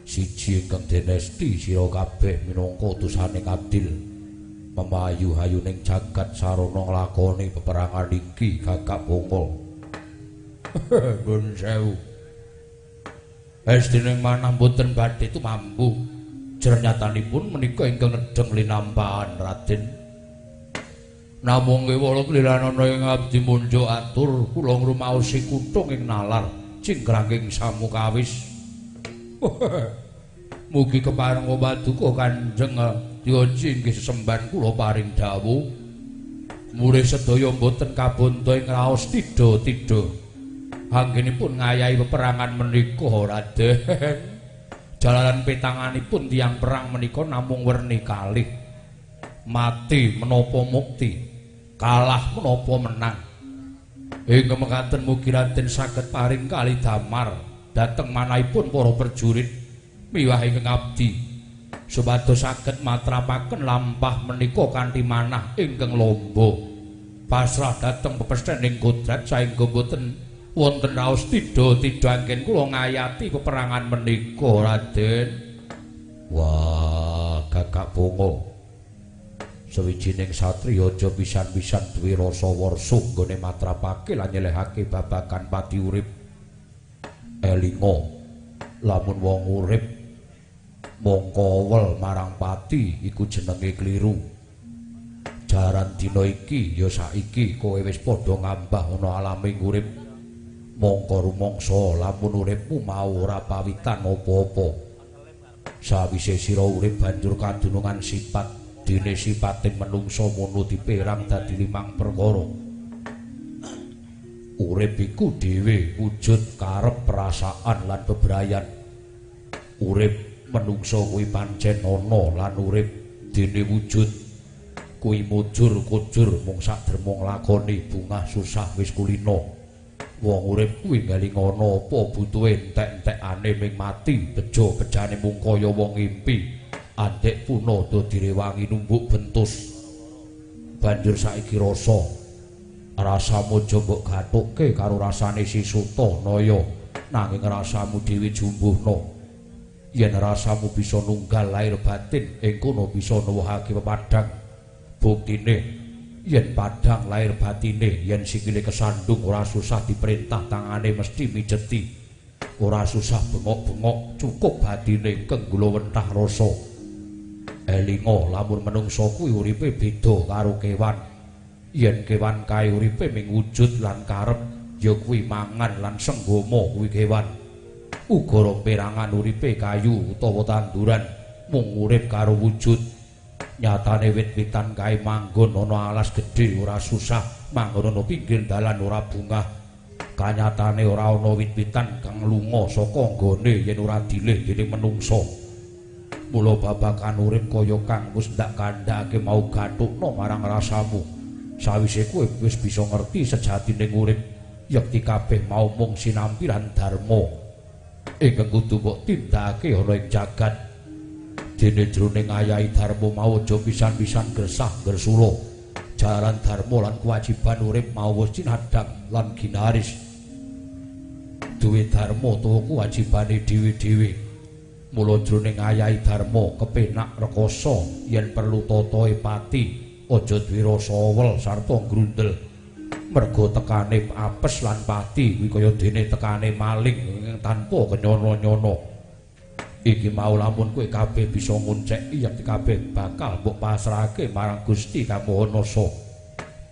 Siji ingkang denesti sira kabeh minangka utusane adil. Memayu hayuning jagat sarana nglakoni peperangan iki Gagak Bongol. Nuwun sewu. Estining manah mboten badhe tumampu. Jernyatanipun menika ingkang nedheng linampahan Raden. Namung kewala kliranana ing abdi munjuk atur kula ngrumaosi kutung ing nalar cingkranging samukawis. Mugi kepareng paduka Kanjeng Dioji inggih sesembahan kula paring dawuh. Murih sedaya mboten kabonto ing raos tidha-tidha. Anggenipun ngayahi peperangan menika Raden. Jalaran petanganipun tiyang perang menika namung werni kalih. Mati menapa mukti, kalah menapa menang. Ing mekaten mugi Raden saged paring kalidamar dhateng manahipun para prajurit miwah ingkang abdi supados saged matrapaken lampah menika kanthi manah ingkang lomba. Pasrah dhateng pepesthening kodrat saengga mboten wonten raos tidha-tidha anggen kula ngayati peperangan menika Raden. Wah, Gagak Bongo. Sawijining satriya aja pisan-pisan duwe rasa warsa nggone matrapake lan nyelehake babagan pati urip. Elinga, lamun wong urip mongko wel marang pati iku jenenge kliru. Jaran dina iki ya saiki kowe wis padha ngambah ana alaming urip. Mongko rumangsa lamun uripmu mau ora pawitan apa-apa. Sawise sira urip banjur kadunungan sifat, dene sipate menungsa mono diperang dadi limang perkara. Urip iku dhewe wujud karep perasaan lan bebrayan. Urip menungsa kuwi pancen ana lan urip dene wujud kuwi mujur kujur mung sak derma nglakoni bungah susah wis kulina. Wong urip kuwi ngeling ana apa butuhe entek-entekane ming mati bejo-bejane mung kaya wong ngimpi. Andek puna direwangi numbuk bentus. Banjur saiki rasa rasamu aja mbok gathukke karo rasane si Suta Naya, nanging rasamu dhewe jumbuhna. Yen rasamu bisa nunggal lahir batin ing kono bisa nuwuhake pepadhang. Buktine yen padhang lahir batine, yen sikile kesandung ora susah diperintah, tangane mesti mijeti. Ora susah bengok-bengok, cukup batine ingkang gulawentah rasa. Elinga lamun menungsa kuwi uripe beda karo kewan. Yen kewan kae uripe ming wujud lan karep, ya kuwi mangan lan senggama kuwi kewan. Uga perangan uripe kayu utawa tanduran mung urip karo wujud. Nyatane wit-witan kae manggon ana alas gedhe ora susah, manggon ana pinggir dalan ora bungah. Kanyatane ora ana wit-witan kang lunga saka nggone yen ora dilih dening menungsa. Mula babagan urip kaya kang wis ndak kandhake mau gathukna marang rasamu. Sawise kowe wis bisa ngerti sejatine urip, yekti kabeh mau mung sinampiran dharma ingkang kudu mbok tindakake ana ing jagat. Dene jroning ayahi dharma mau aja pisan-pisan gresah gresula. Jaran dharma lan kewajiban urip mau wis cinadhang lan ginaris. Duwe dharma utawa kewajibane dhewe-dhewe. Mula jroning ayahi dharma kepenak rekoso yen perlu tatae pati, aja duwe rasa awel sarta grundel. Merga tekane apes lan pati kuwi kaya dene tekane maling tanpa kenyono-nyono. Iki mau lamun kowe kabeh bisa ngonceki yekti kabeh bakal mbok pasrahake marang Gusti Kang Maha Nasa.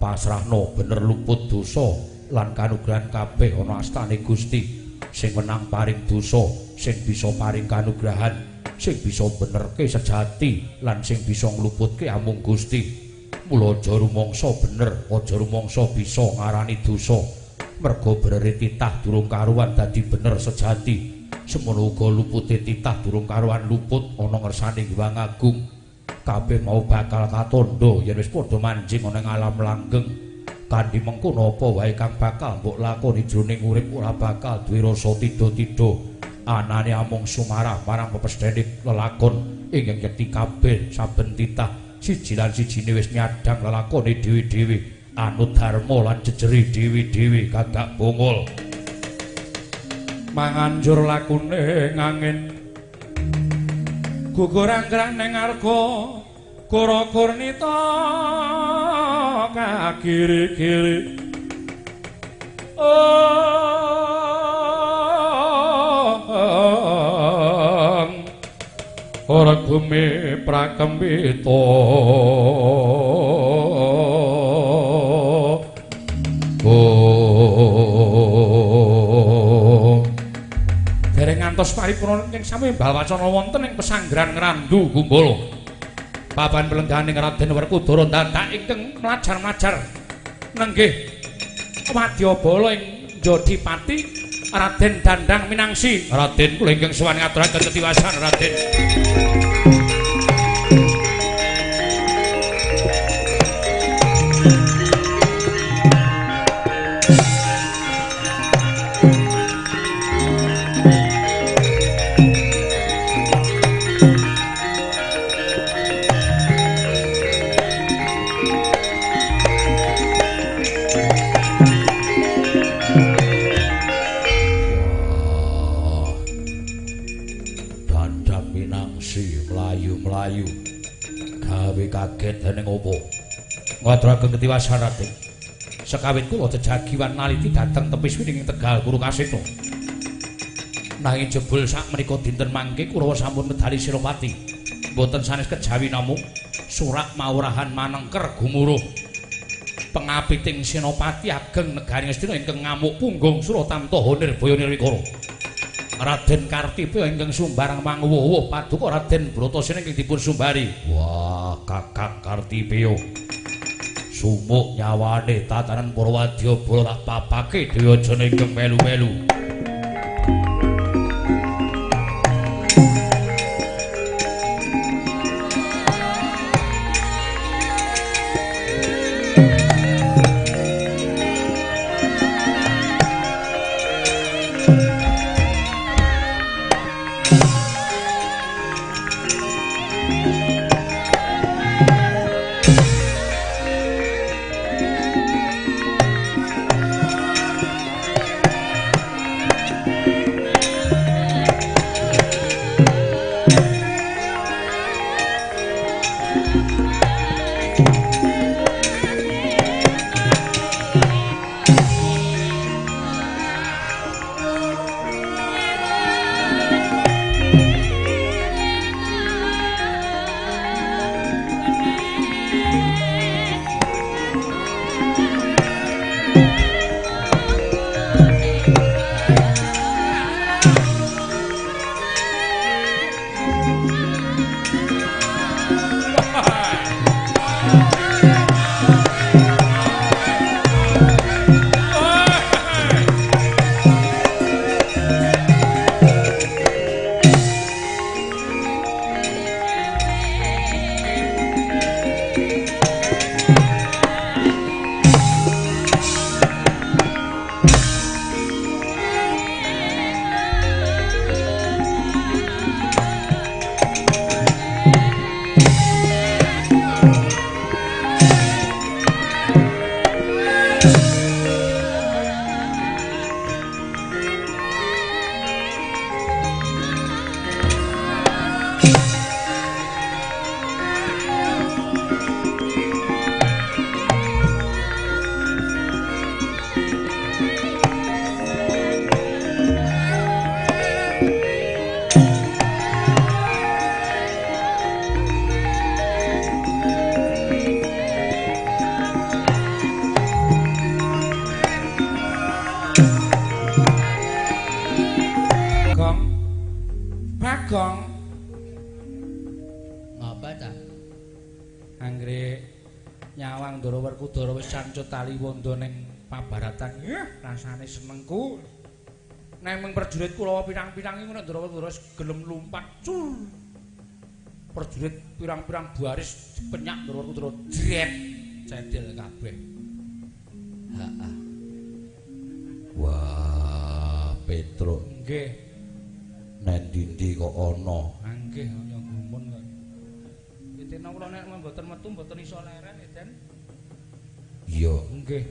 Pasrahno bener luput dosa lan kanugrahan kabeh ana astane Gusti. Sing wenang paring dosa, sing bisa paring kanugrahan, sing bisa benerke sejati lan sing bisa ngluputke amung Gusti. Mula aja rumangsa bener, aja rumangsa bisa ngarani dosa. Merga benere titah durung karuan dadi bener sejati. Semono uga lupute titah durung karuan luput ana ngersane Hyang Agung. Kabeh mau bakal katandha yen wis padha manjing ana ing alam langgeng. Kanthi mengkono apa wae kang bakal mbok lakoni jroning urip ora bakal duwe rasa tida-tida. Anane amung sumarah marang pepesthene lelakon ingkang yekti kabeh saben titah siji lan sijine wis nyadhang lelakone dhewe-dhewe, anut dharma lan jejere dhewe-dhewe gagak bongol. Manganjur lakune ngangin gugur anggrah ning arga kura kurnita kagiri-giri. Ora bumi prakembita. Dereng ngantos paripurna ing sami bawacana wonten ing pesanggrahan Ngrandu Gumbala. Papan pelengganing Raden Werkudara dadak ingkang mlajar-mlajar nenggih wadyabala ing Jodipati Raden Dandang Minangsi. Raden kula ingkang sowan ngaturaken ketiwasan Raden. Kaget dening opo? Ngaturaken ketiwasan Raden. Sekawit kula jejagiwan naliti dhateng tepis wining Tegal Kurukasena. Nanging jebul sakmenika dinten mangke Kurawa sampun medali Senopati. Mboten sanes kejawi namung surak maurahan manengker gumuruh. Pengapiting Senopati ageng negari Ngastina ingkang ngamuk punggung Sura Tamtoha Nirbaya Nirwikara. Raden Kartipa ingkang sumbarang manguwuh paduka Raden Bratasena ingkang dipun sumbari. Wah, Kakang Kartipa. sumuk nyawane tatanan para wadyabala tak papake dhewe aja ning melu-melu. Bagong. Ngapa ta? Anggere nyawang Ndara Werkudara wis cancut tali wanda ning pabaratan. Rasane senengku. Nek mung prajurit Kurawa pirang-pirang iku nek Ndara Werkudara wis gelem lumpat cul. Prajurit pirang-pirang baris dipenyak Ndara Werkudara jret cedel kabeh. Heeh. Wah, Petruk. Nggih. Nek ndi-ndi kok ana. Nggih, kaya gumun kok. Intine kula nek mboten metu mboten iso leren, Den. Iya. Nggih.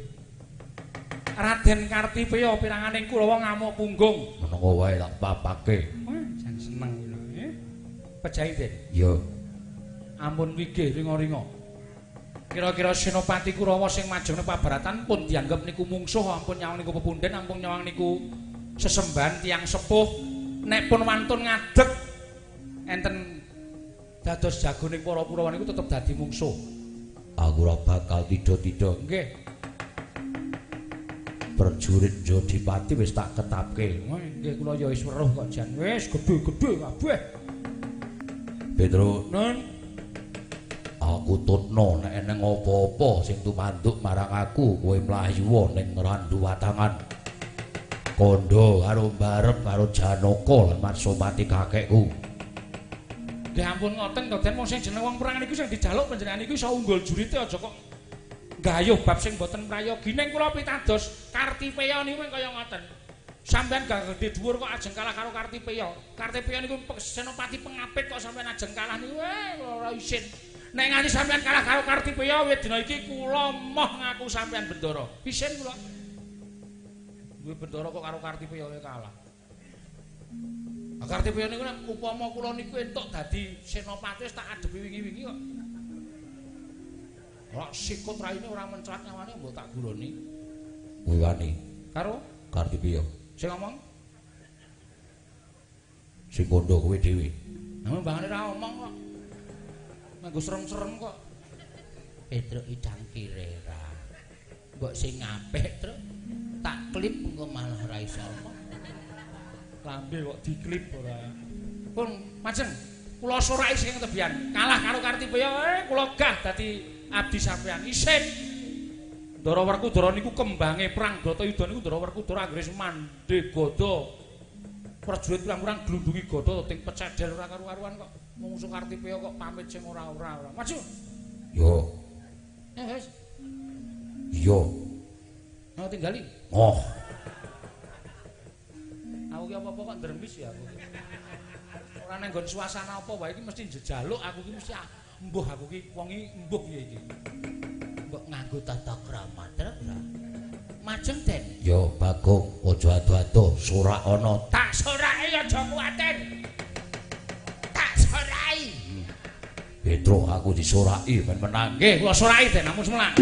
Raden Kartipeya piranganing Kurawa ngamuk punggung. Menengo wae tak papake. Wah, jan seneng kula. Pejahi, Den. Iya. Ampun wigih ringa-ringa. Kira-kira Senopati Kurawa sing majeng pabaratan pun dianggep niku mungsuh, ampun nyawang niku pepunden, ampun nyawang niku sesembahan tiyang sepuh. Nek pun wantun ngadeg enten dados jagoning para Kurawa niku tetep dadi mungsuh. Aku ora bakal tidha-tidha. Nggih. Prajurit Jodipati wis tak ketapke. Wah, nggih kula ya wis weruh kok jan. Wis gedhe-gedhe kabeh. Petruk, Nun, aku tutno nek eneng apa-apa sing tumanduk marang aku, kowe mlayu ning Randu Watangan. Kandha karo barep karo Janaka lan Matsopati kakekku. Nggih ampun ngoten to, Den, wong sing jeneng wong perang niku sing dijaluk panjenengan niku iso unggul jurite aja kok gayuh bab sing boten prayogi. Ning kula pitados Kartipeya niku kaya ngoten. Sampeyan gak gedhe dhuwur kok ajeng kalah karo Kartipeya. Kartipeya niku senopati pengapit kok sampeyan ajeng kalah niku ora isin. Nek nganti sampeyan kalah karo Kartipeya wit dina iki kula moh ngaku sampeyan bendara. Isin kula. Duwe bendara kok karo Kartipeya kalah. Kartipeya niku nek upama kula niku entuk dadi senopati wis tak adepi wingi-wingi kok. Ora sikut raine ora mencrat nyawane mbok tak guroni. Kuwi wani karo Kartipeya. Sing ngomong sing kandha kowe dhewe. Lah mbangane ora omong kok. Nganggo serem-serem kok. Petruk idangkire ra. Mbok sing apik, Truk. Tak klip engko malah ora iso omong. Lambe kok diklip ora. Pun majeng kula soraki sing tebian. Kalah karo Kartipeya, kula gah dadi abdi sampean. Isin. Ndara Werkudara niku kembange perang Bratayuda niku Ndara Werkudara anggere mandhe gada. Prajurit pirang-pirang glundungi gada ting pecedel ora karu-karuan kok. Mungsuh Kartipeya kok pamit sing ora-ora. Maju. Yo. Wis. Iya. Nah tinggali. Oh. Aku ki apa-apa kok ndremis ya aku. Ora nang nggon suasana apa wae iki mesti njejaluk aku ki mesti mbuh aku ki wong iki mbuh piye iki. Mbok nganggo tata krama ora? Majeng Den. Yo Bagong, aja ado-ado, sorak ana. Tak soraki aja kuwatir. Tak soraki. Petruk aku disoraki ben menang. Nggih, kula soraki Den, ampun semelang.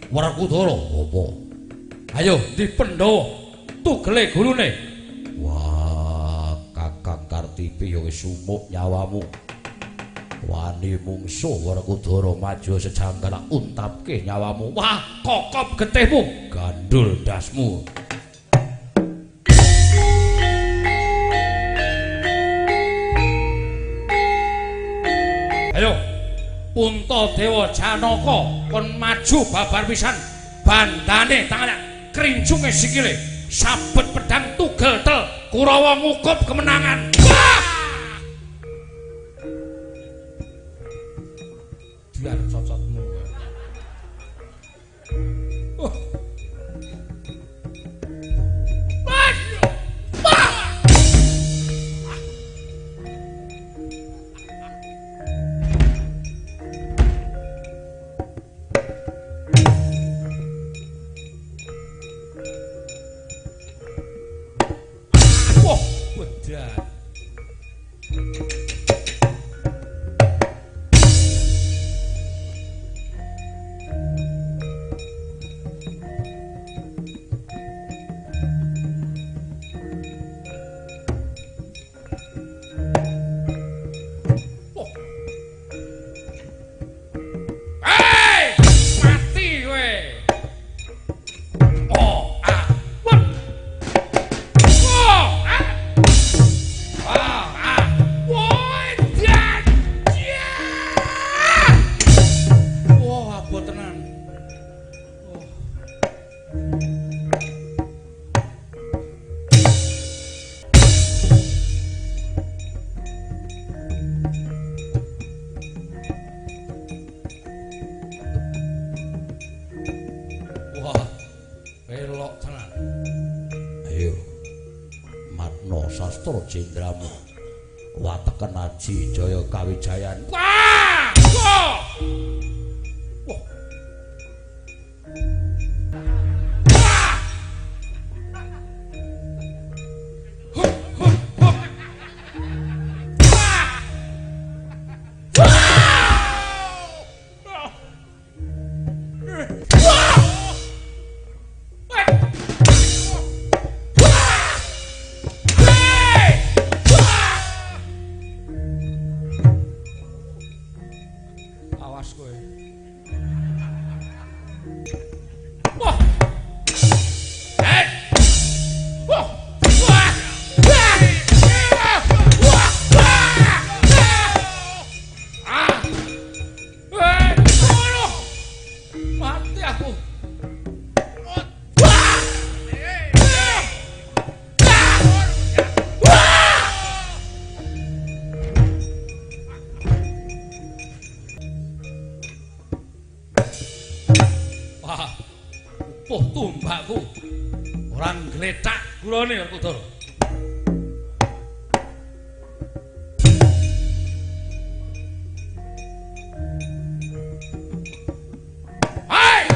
Werkudara apa? Ayo ndi Pandhawa tugele gulune. Wah, Kakang Kartipi ya wis sumuk nyawamu. Wani mungsuh Werkudara maju sejangkara untapke nyawamu. Wah, kokop getihmu, gandul ndasmu. Ayo Puntadewa Janaka kon maju babar pisan bandane tangane krincunge sikile sabet pedang tugel tel Kurawa ngukup kemenangan. Wah! Biar cocotmu. Oh. Jendramu wateken aji jaya kawijayan. Wah! Wah! Wah! Hup, hup, hup. Wah! Wah! Wah! Awas kowe. Gletak gulane Werkudara. Hai!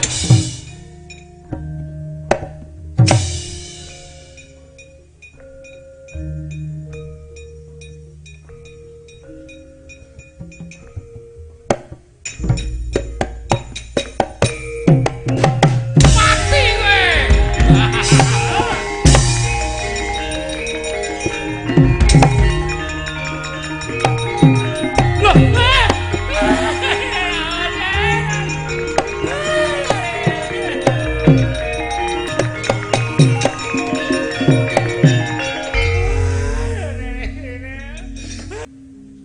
Mati kowe. Loh,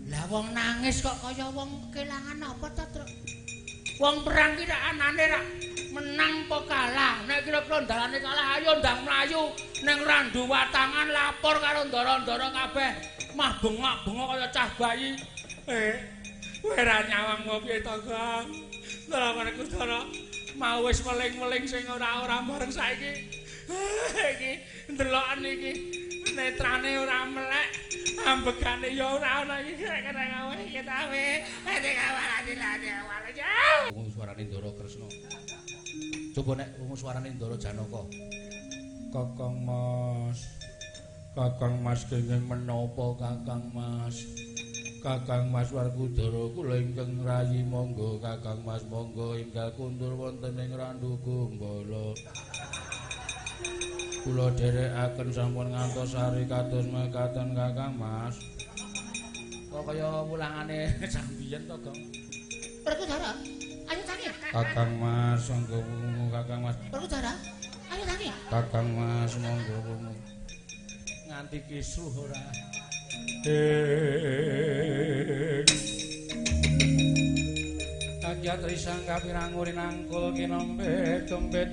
Lah wong nangis kok kaya wong kelangan apa ta, Truk? Wong perang ki rak anane rak menang apa kalah. Nek kira-kira dalane kalah ayo ndang mlayu ning randu watangan lapor karo ndara-ndara kabeh. Mah bengok-bengok kaya cah bayi. Kowe ra nyawang kok piye to, Gong? Ndara Werkudara mau wis meling-meling sing ora-ora bareng saiki. Iki ndeloken iki netrane ora melek, ambegane ya ora ana iki kena gawe iki ta we. Krungu suarane Ndara Kresna. Coba nek krungu suarane Ndara Janaka. Kakang Mas. Kakang Mas kenging menapa Kakang Mas? Kakang Mas Werkudara kula ingkang rayi monggo Kakang Mas monggo enggal kundur wonten ing Randu Gumbala. Kula dherekaken sampun ngantos sari kados mekaten Kakang Mas. Kok kaya wulangane sambiyen to, Gong? Werkudara, ayo tangi. Kakang Mas monggo wungu Kakang Mas. Werkudara, ayo tangi. Kakang Mas monggo wungu. Nganti kisruh ora. Kagiat risang kapirang rinangkul kinempit kempit.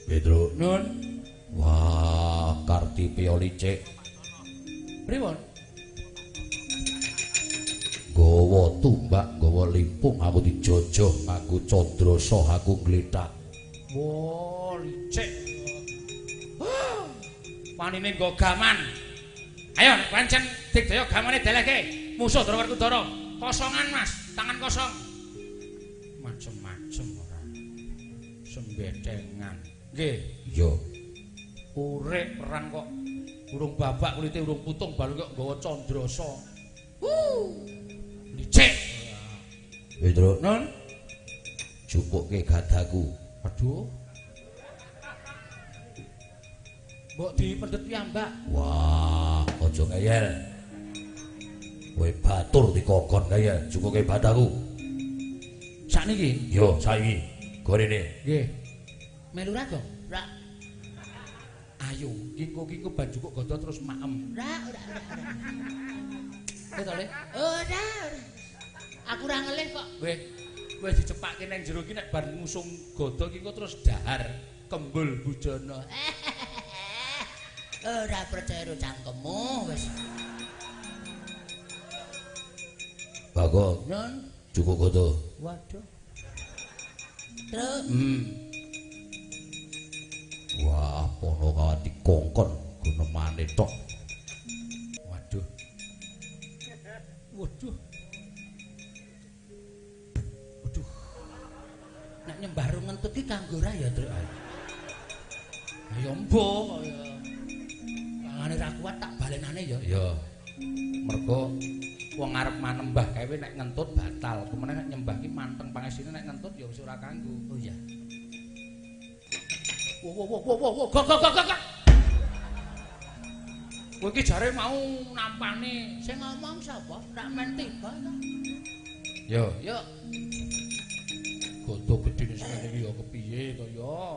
Petro. Nun. Wah, Kartipiya licik. Pripun? Gawa tumbak, gawa limpung aku dijojoh nganggo candrasa aku ngletak. Wah, licik. Wanine nggo gaman. Ayo pancen digdaya gamane delehke. Musuh Ndara Werkudara. Kosongan, Mas, tangan kosong. Macem-macem ora. Sembedengan. Nggih. Iya. Urip perang kok urung babak kulite urung putung balu kok nggawa candrasa. Licik. Petro. Nun. Jupukke gadaku. Aduh. Mbok dipendhet piyambak. Wah, aja ngeyel. Kowe batur dikokon kaya jupukke bataku. Sakniki? Yo, saiki. Gorene. Nggih. Melu ra, Gong? Ra. Ayo, kingko-kingko ban jukuk gada terus maem. Ora, ora, ora. Kowe to, Le? Ora, ora. Aku ora ngelih kok. Weh, kowe dicepake nang jero iki nek bar ngusung gada ki kok terus dahar kembul bujana. Ora percaya karo cangkemmu wis. Bagong, Nun, jukuk gada. Waduh. Truk. Wah, pono kawan dikongkon gunemane tok. Waduh. Waduh. Waduh. Nek nyembah rung ngentut ki kanggo ra ya, Truk. Ayo mbuh kaya. Tangane ra kuat tak balenane ya. Ya. Mergo wong arep manembah kae nek ngentut batal. Kemene nek nyembah ki manteng pangestine nek ngentut ya wis ora kanggo. Oh iya. Wo wo wo wo wo go go go go. Kowe iki jare mau nampani. Sing ngomong sapa? Rak men tiba ta. Yo, yo. Godo gedene semene iki ya kepiye to ya.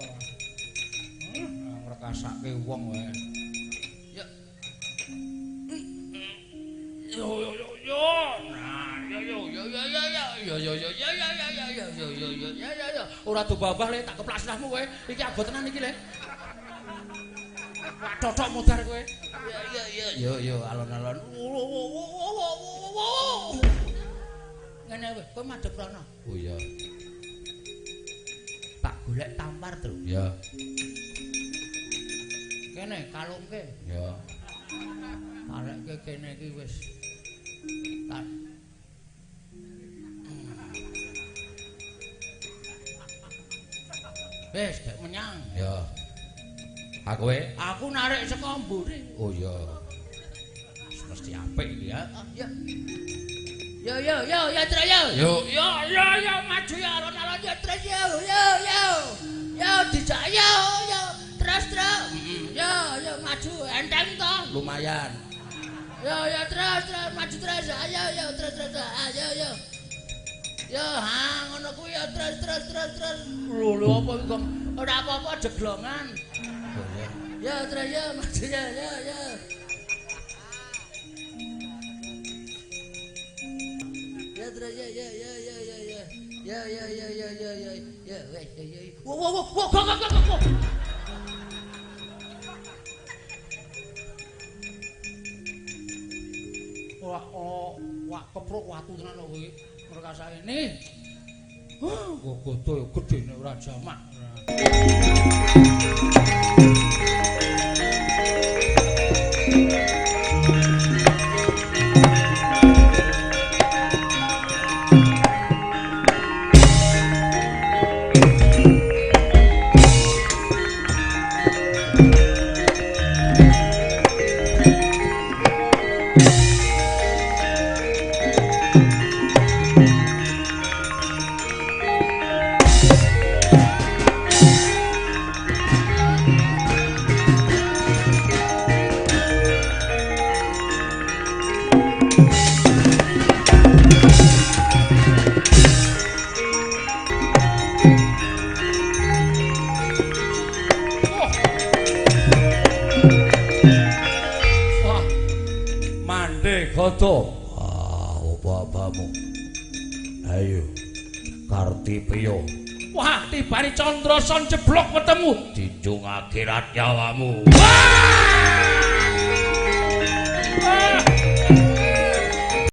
Ngrekasake wong wae. Yo. Yo yo yo yo. Nah, yo yo yo yo yo yo yo yo yo yo yo yo yo yo yo yo yo. Ora dobabah le tak keplak sirahmu kowe. Iki abot tenan iki le. Totok mudar kowe. Yo yo yo yo yo alon-alon. Ngene kowe, kowe madhep rono. Oh iya. Tak golek tampar, Tru. Ya. Kene kalungke. Ya. Tarekke kene iki wis. Wis gek menyang. Ya. Aku kowe? Aku narik saka mburi. Oh iya. Mesti apik iki ya. Ya. Yo yo yo ya Tru yo. Yo yo yo yo maju ya alon-alon ya Tru yo yo yo. Yo dijak yo yo terus terus. Yo yo maju enteng to. Lumayan. Yo yo terus terus maju terus ayo yo terus terus ayo yo. Yo ha ngono kuwi ya terus terus terus terus. Lho lho apa iki kok ora apa-apa jeglongan. Oh iya. Yo terus yo maju yo yo yo. Ya terus ya ya ya ya ya ya ya ya ya ya ya ya ya ya ya. Wo wo wo wo go go go go. Wah oh wah keprok watu tenan kok kuwi merkasane. Huh, gogodo ya gedhe nek ora jamak. Ah, apa-apamu? Ayo, Kartipiyo. Wah, tibane Candrasan jeblok wetengmu. Dijung akhirat nyawamu. Wah!